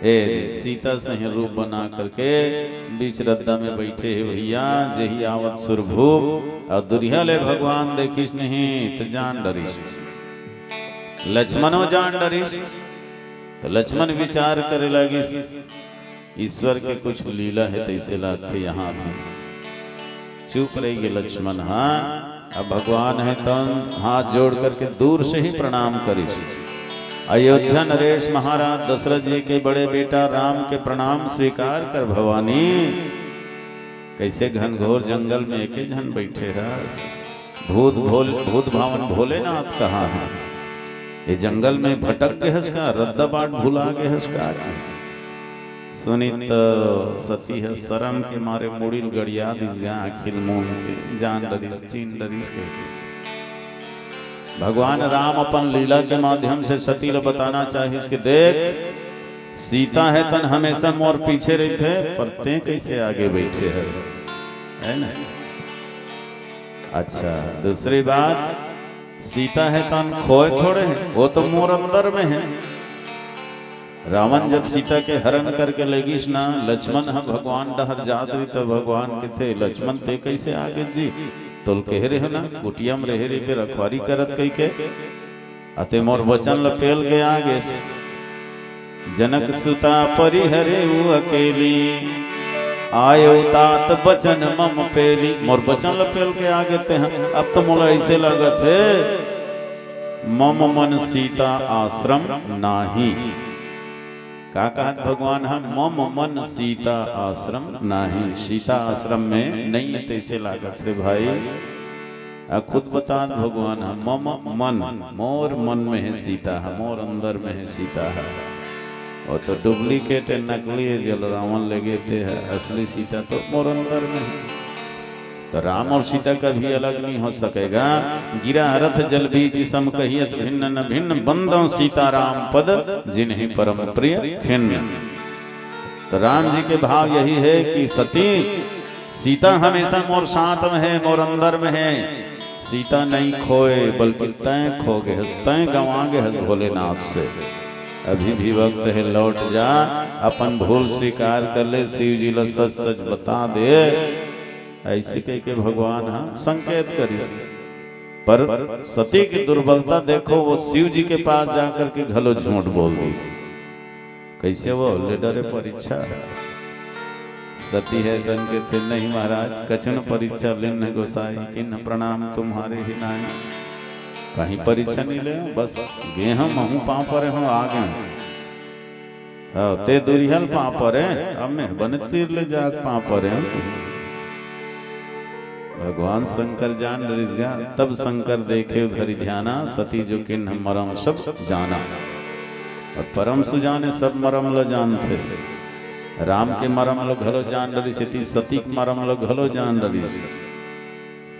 ए सीता सही रूप बना करके बीच रद्दा में बइठे हे भइया, जेही आवत सुरभूप, अउ दुरिहा ले भगवान देखिस नहीं त जान डरिस। लक्ष्मणो जान डरिस, त लक्ष्मण विचार करे लागिस, ईश्वर के कुछ लीला हे, तइसे लागथे यहाँ भी। चुप रहिगे लक्ष्मण। हाँ, अब भगवान हे तन हाथ जोड़ करके दूर से ही प्रणाम करिस। अयोध्या नरेश महाराज दशरथ जी के बड़े बेटा राम के प्रणाम स्वीकार कर भवानी। कइसे घनघोर जंगल में एके झन बइठे हस? भूत भोल-, भूत भावन भोलेनाथ कहाँ हे? ए जंगल में भटक गे हस का? रद्दा बाट भुला गे हस का? सुनिस त सती ह सरम के मारे मुड़ी ल गड़िया दिस गा, आँखी ल मूंद के, जान डरिस, चीन डरिस कहिके। भगवान राम अपन लीला के माध्यम से सती ल बताना चाहिस कि देख, सीता हे तन हमेशा मोर पीछे रहिथे, पर तें कइसे आगे बइठे हस, हे ना? अच्छा, दूसरी बात, सीता हे तहन खोए थोड़े हे, वो तो मोर अंदर में हे। रावण जब सीता के हरण करके ले गिस ना, लक्ष्मण ह भगवान डहर जात रही, त भगवान कथे, "लक्ष्मण, ते कैसे आ गे जी? तोल कहे रहे ना, कुटिया में रहे रहिबे, रखवारी करत कहिके, अते मोर वचन ल पेल के आ गेस।" "जनक सुता परिहरे उ अकेली, आयो तात बचन मम पेली।" मोर वचन ल पेल के आ गे ते ह। अब तो मोला ऐसे लगत हे, "मम मन सीता आश्रम नाही।" का कहत भगवान ह? "मम मन सीता आश्रम नाही।" सीता आश्रम में नहीं हे, तैसे लागत रे भाई। आ खुद बतात भगवान ह, "मम मन, मोर मन में हे सीता ह, मोर अंदर में हे सीता ह।" वो तो डुप्लीकेट हे, नकली हे, जेला रावण ले गे ते ह, असली सीता तो मोर अंदर में हे। तो राम और सीता कभी अलग नहीं हो सकेगा। "गिरा रथ जल बीच सम कहियत भिन्न न भिन्न, बंदौ सीता राम पद जिनहि परम प्रिय खिन्न।" तो राम जी के भाव यही हे कि सती, सीता हमेशा मोर साथ में हे, मोर अंदर में हे। सीता नहीं खोए, बल्कि तैं खो गे हस, तैं गंवा गे हस भोलेनाथ से। अभी भी वक्त हे, लौट जा, अपन भूल स्वीकार कर ले, शिव जी ला सच सच बता दे। ऐसे कहिके भगवान ह संकेत करिस। पर सती की दुर्बलता देखो, वो शिव जी के पास जाकर के घलो झूठ बोल दिस। कैसे वो ले डरे परीक्षा? सती हे तहन कथे, "नहीं महाराज, कछिन परीक्षा लीन्ह गोसाई, कीन्ह प्रणाम तुम्हारे ही नाई।" कहीं परीक्षा नहीं ले, बस गे हँव, महूँ पाँव परे हँव, आ गे हँव। हाँ, ते दुरिहा ल पाँव परे, अब मैं बने तीर ले जाके पाँव परे हँव। भगवान शंकर जान डरिस गा, तब शंकर देखे धरि ध्याना, सती जो कीन्ह मरम सब जाना। अउ परम सुजाने सब मरम ल जानथे। राम के मरम ल घलो जान डरिस, एती सती के मरम ल घलो जान डरिस।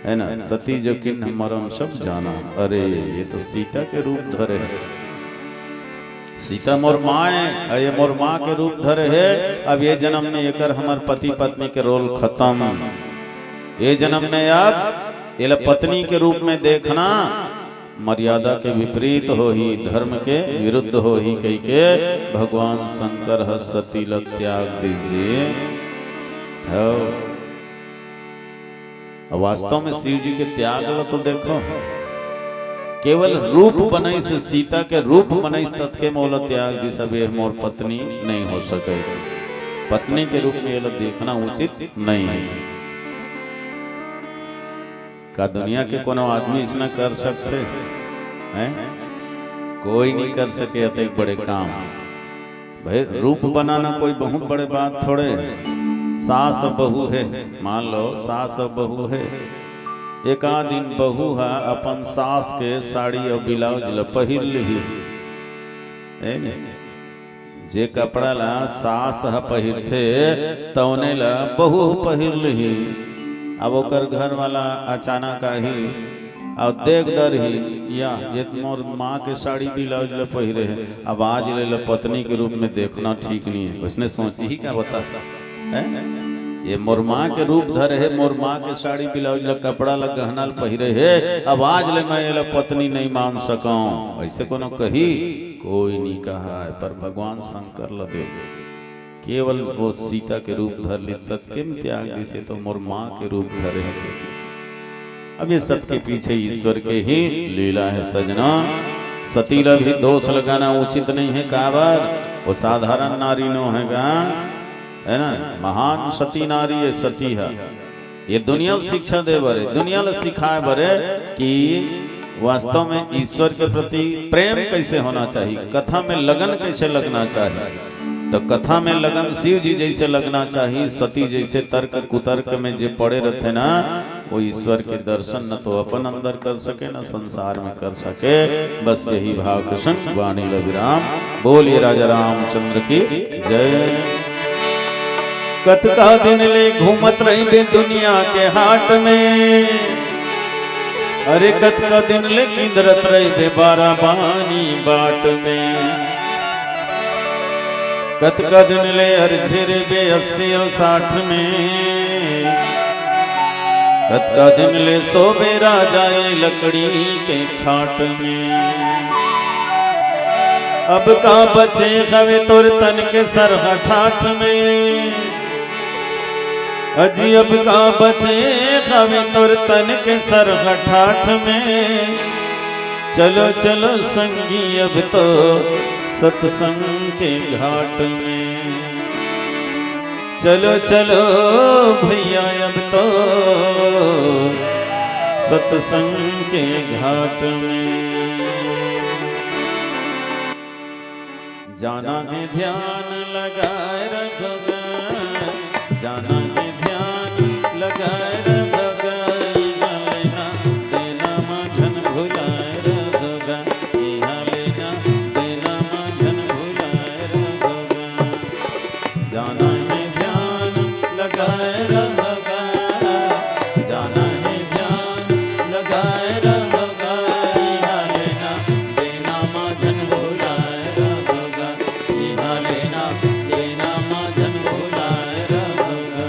हे ना, सती जो कीन्ह मरम सब जाना। अरे, ये तो सीता के रूप धरे हे। सीता मोर माँ हे, अउ ये मोर माँ के रूप धरे हे। अब ये जनम में एकर हमर पति पत्नी के रोल खतम। ये जनम में अब एला पत्नी के रूप में देखना मर्यादा के विपरीत होही, धर्म के विरुद्ध होही कहिके भगवान शंकर ह सती ल त्याग दिस। हव। वास्तव में शिव जी के त्याग ल तो देखो, केवल रूप बनाइस, सीता के रूप बनाइस, ततके म ओला त्याग दिस, अब ये मोर पत्नी नहीं हो सके। पत्नी के रूप में एला देखना उचित नहीं हे। का दुनिया के कोनो आदमी अइसना कर सकथे? हैं? कोई नहीं कर सके अतेक बड़े काम। भाई, रूप बनाना कोई बहुत बड़े बात थोड़े। सास अउ बहू हे, मान लो सास अउ बहू हे, एक आध दिन बहू ह अपन सास के साड़ी अउ ब्लाउज ल पहिर लिही, हे ने? जे कपड़ा ला सास ह पहिरथे, तौने ला बहू ह पहिर लिही। अब ओकर घर वाला अचानक आही अउ देख डरही, "या, ये तो मोर माँ के साड़ी ब्लाउज ला पहिरे हे, अब आज ले ला पत्नी के रूप में देखना ठीक नहीं हे।" वइसने सोचही का बता? हैं? ये मोर माँ के रूप धरे हे, मोर माँ के साड़ी ब्लाउज ला, कपड़ा ला, गहना ला पहिरे हे, अब आज ले मैं एला पत्नी नहीं मान सकौं। अइसे कोनो कही? कोई नहीं कहा हे, पर भगवान शंकर ल दे। केवल वो सीता के रूप धर लिस, ततके म त्याग दिस, ये तो मोर माँ के रूप धरे हे। अब ये सबके पीछे ईश्वर के ही लीला हे सजना। सती ला भी दोष लगाना उचित नहीं हे, काबर? वो साधारण नारी नो हे गा, हे ना? महान सती नारी हे सती ह। ये दुनिया ल शिक्षा दे बर हे, दुनिया ल सिखाए बर हे कि वास्तव में ईश्वर के प्रति प्रेम कैसे होना चाहिए, कथा में लगन कैसे लगना चाहिए। तो कथा में लगन शिव जी जैसे लगना चाहिए, सती जैसे तर्क कुतर्क में जे पड़े रहथे ना, वो ईश्वर के दर्शन न तो अपन अंदर कर सके, न संसार में कर सके। बस यही भाव के संग वाणी ल विराम। बोलिए राजा रामचंद्र की जय। कतका दिन ले घूमत रहिबे दुनिया के हाट में, अरे कतका दिन ले किंदरत रहिबे बाराबानी बाट में। कतका दिन ले अरझे रहिबे अस्सी अउ साठ में। अतका दिन ले सोबे राजा ए लकड़ी के खाट में। अब का बचे हवे तोर तन के सरहा ठाठ में। अजी अब का बचे हवे तोर तन के सरहा ठाठ में। चलो चलो संगी अब तो सत्संग के घाट में। चलो चलो भैया अब तो सत्संग के घाट में। जाना है ध्यान लगाए रखोगा, जाना है ध्यान लगाए रखोगा, इहाँ लेना देना मा झन भुलाए रखोगा, इहाँ लेना देना मा झन भुलाए रखोगा। जाना है ध्यान लगाए रखोगा, जाना है ध्यान लगाए रखोगा, इहाँ लेना देना मा झन भुलाए रखोगा, इहाँ लेना देना मा झन भुलाए रखोगा।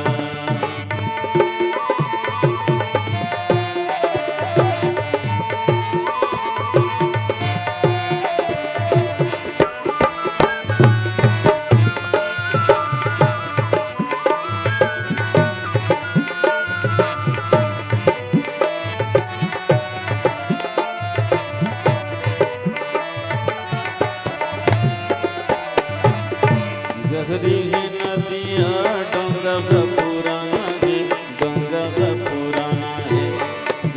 गहरी हे नदिया, डोंगा ह पुराना हे, डोंगा ह पुराना हे।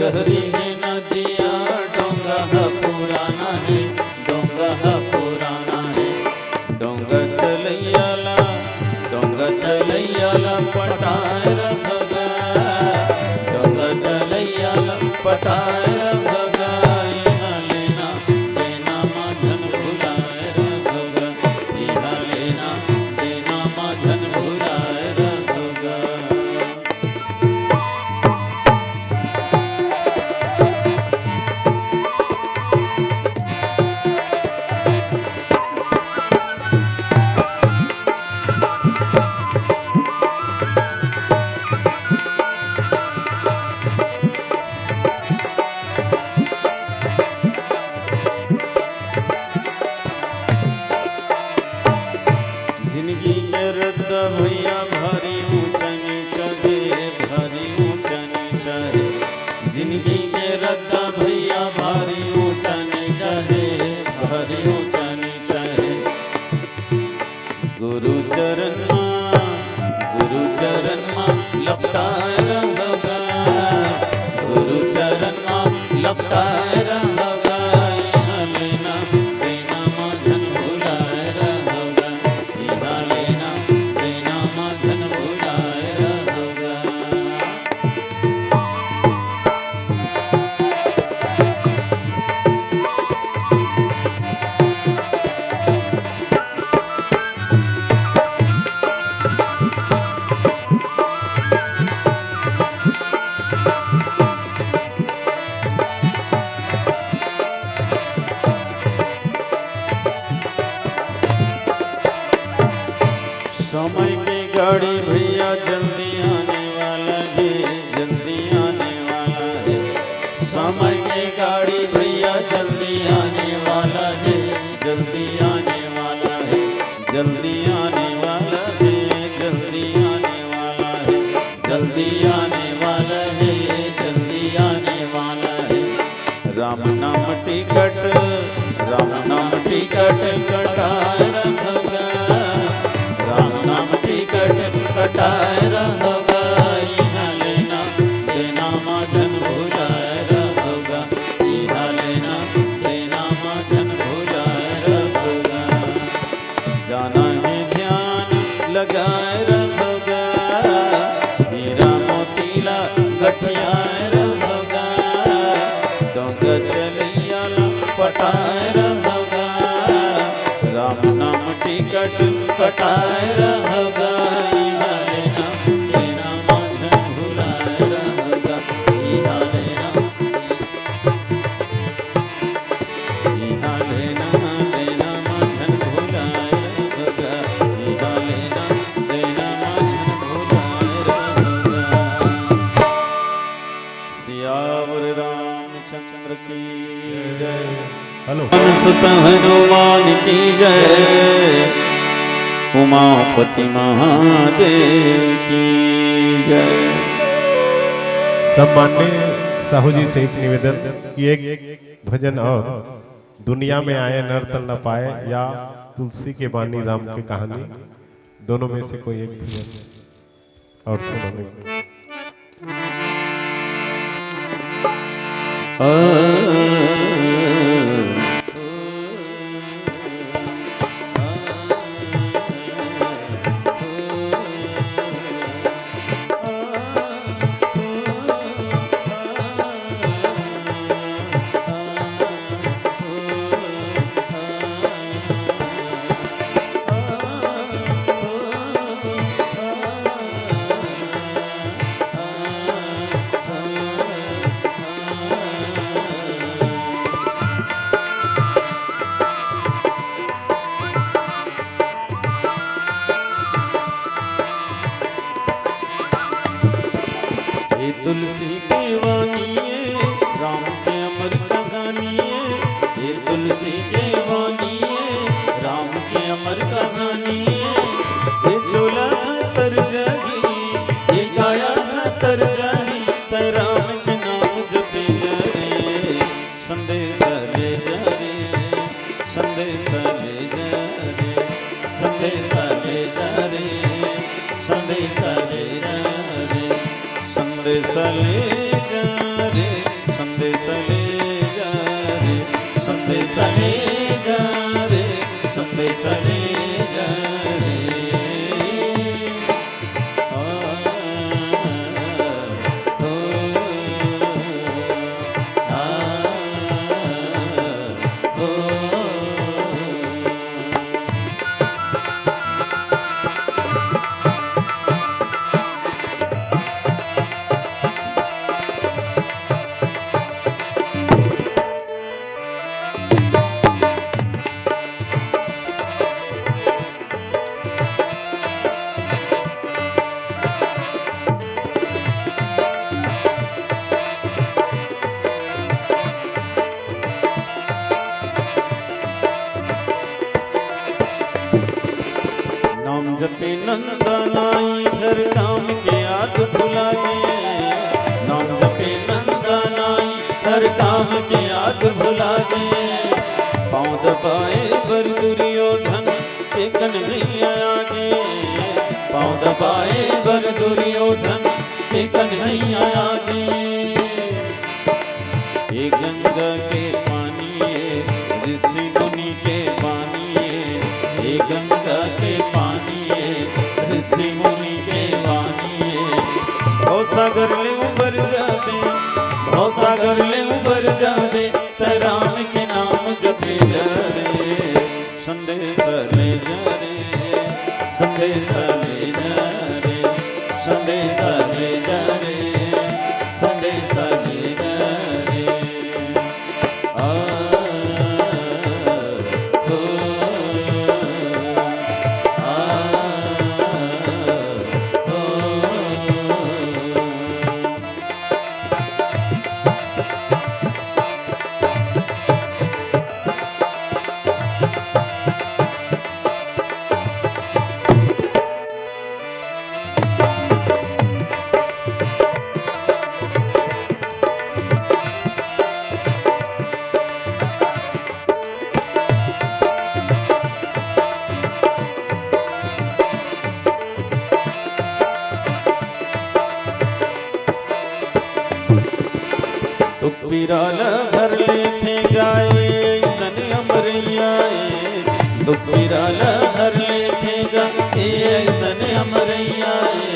गहरी हे नदिया, डोंगा ह पुराना हे, डोंगा ह पुराना हे। डोंगा चलैया ला, डोंगा चलैया ला पटाए रखोगा, डोंगा चलैया ला पटाए रखोगा। इहाँ लेना देना मा झन भुलाए रखोगा, इहाँ लेना देना मा झन भुलाए रखोगा। जिनगी के रद्दा भैया भारी ऊंचा नीचा हे, भारी ऊंचा नीचा हे। जिनगी के रद्दा भैया भारी ऊंचा नीचा हे, भारी ऊंचा नीचा हे। गुरु चरण मा, गुरु चरण मा लपटाए रखोगा, गुरु चरण मा लपटाए रखोगा। इहाँ लेना देना मा झन भुलाए रखोगा, इहाँ लेना देना मा झन भुलाए रखोगा। समय के गाड़ी भैया जल्दी आने वाला हे, जल्दी आने वाला हे। समय के गाड़ी भैया जल्दी आने वाला हे, जल्दी आने वाला हे, जल्दी आने वाला हे, जल्दी आने वाला हे, जल्दी आने वाला हे, जल्दी आने वाला हे। राम नाम टिकट, राम नाम टिकट कटाए रखोगा, राम नाम टिकट कटाए रखोगा। इहाँ लेना देना मा झन भुलाए रखोगा, इहाँ लेना देना मा झन भुलाए रखोगा। जाना हे ध्यान लगाए रखोगा, हीरा मोती ला गठियाए रखोगा, डोंगा चलैया ला पटाए रखोगा, राम नाम टिकट कटाए रखोगा। इहाँ लेना देना मा झन भुलाए रखोगा, इहाँ लेना इहाँ लेना देना मा झन भुलाए रखोगा, इहाँ लेना देना मा झन भुलाए रखोगा। सुत हनुमान की जय, उमापति महादेव की जय। सम्माननीय साहू जी से एक निवेदन कि एक भजन और दुनिया में आए नर तन न पाए या तुलसी के बानी राम के कहानी, दोनों में से कोई एक भजन। और सुनो। ये तुलसी के वाणी है, राम के अमर कहानी है। ये तुलसी के वाणी है, राम के अमर कहानी है। ये चोला तर जाही, ये काया तर जाही, त राम के नाम जपे जा रे। संदेश ले जा रे, संदेश ले जा रे, संदेश ले जा रे, संदेश ले जा रे। संदेश ले जा रे, संदेश ले जा रे, संदेश ले जा रे, संदेश ले जा रे। आ, ओ, आ, ओ। नाम जपे नंदनाई, हर काम के याद भुला गे। नाम जपे नंदनाई, हर काम के याद भुला गे। पाँव दबाए बर दुर्योधन के कन्हैया आगे। पाँव दबाए बर दुर्योधन के कन्हैया आगे। ये गंगा के पानी ये, ऋषि मुनि के पानी ये। ये गंगा के पानी ये, ऋषि मुनि के पानी ये। भव सागर ले उबर जाबे, भव सागर ले उबर जाबे, त राम के नाम जपे जा रे। संदेश ले जा रे, संदेश ले जा रे, संदेश ले जा रे, संदेश ले जा रे। आ, ओ, आ, ओ। दुख पीरा ल हर लेथे गा ए अइसन अमरैया ए, दुख पीरा ल हर लेथे गा ए अइसन अमरैया ए,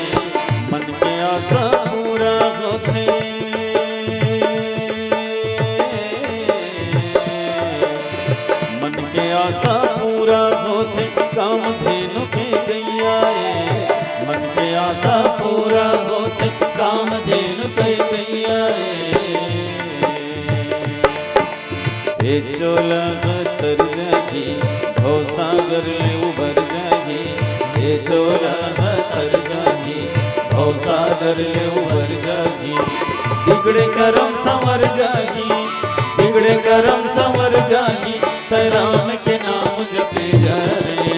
मन के आशा पूरा होथे। मन के आशा पूरा होथे कामधेनु के गैया ए, मन के आशा पूरा होथे कामधेनु के गैया ए। ए चोला ह तर जाही, भवसागर ले उबर जाही। ए चोला ह तर जाही, भवसागर ले उबर जाही। बिगड़े करम संवर जाही, बिगड़े करम संवर जाही। राम के नाम जपे जा रे,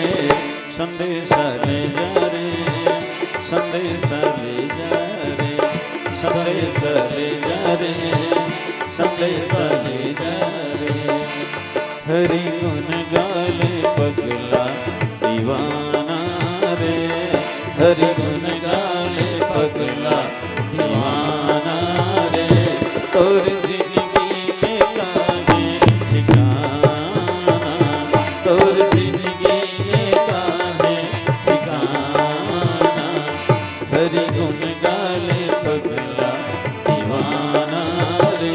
संदेश ले जा रे, संदेश ले जा रे, संदेश ले जा रे, संदेश ले जा रे। हरि गुण गाले पगला दीवाना रे, हरि गुण गाले पगला दीवाना रे। तोर जिंदगी में काहे ठिकाना, तोर जिंदगी में काहे ठिकाना। हरि गुण गाले पगला दीवाना रे,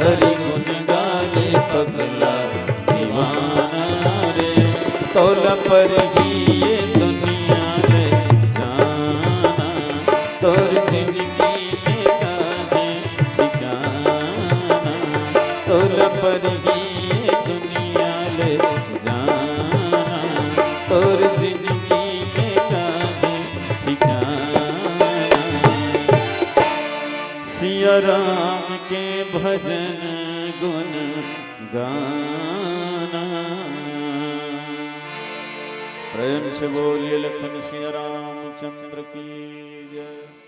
हरि गुण गाले पगला दीवाना रे। तोला परही ये दुनिया ले जाना, तोर जिंदगी में काहे ठिकाना। तोला परही ये दुनिया ले जाना, तोर जिंदगी में काहे ठिकाना। सिया राम के भजन गुण गाना। प्रेम से बोलिए लखन सिया रामचंद्र की जय।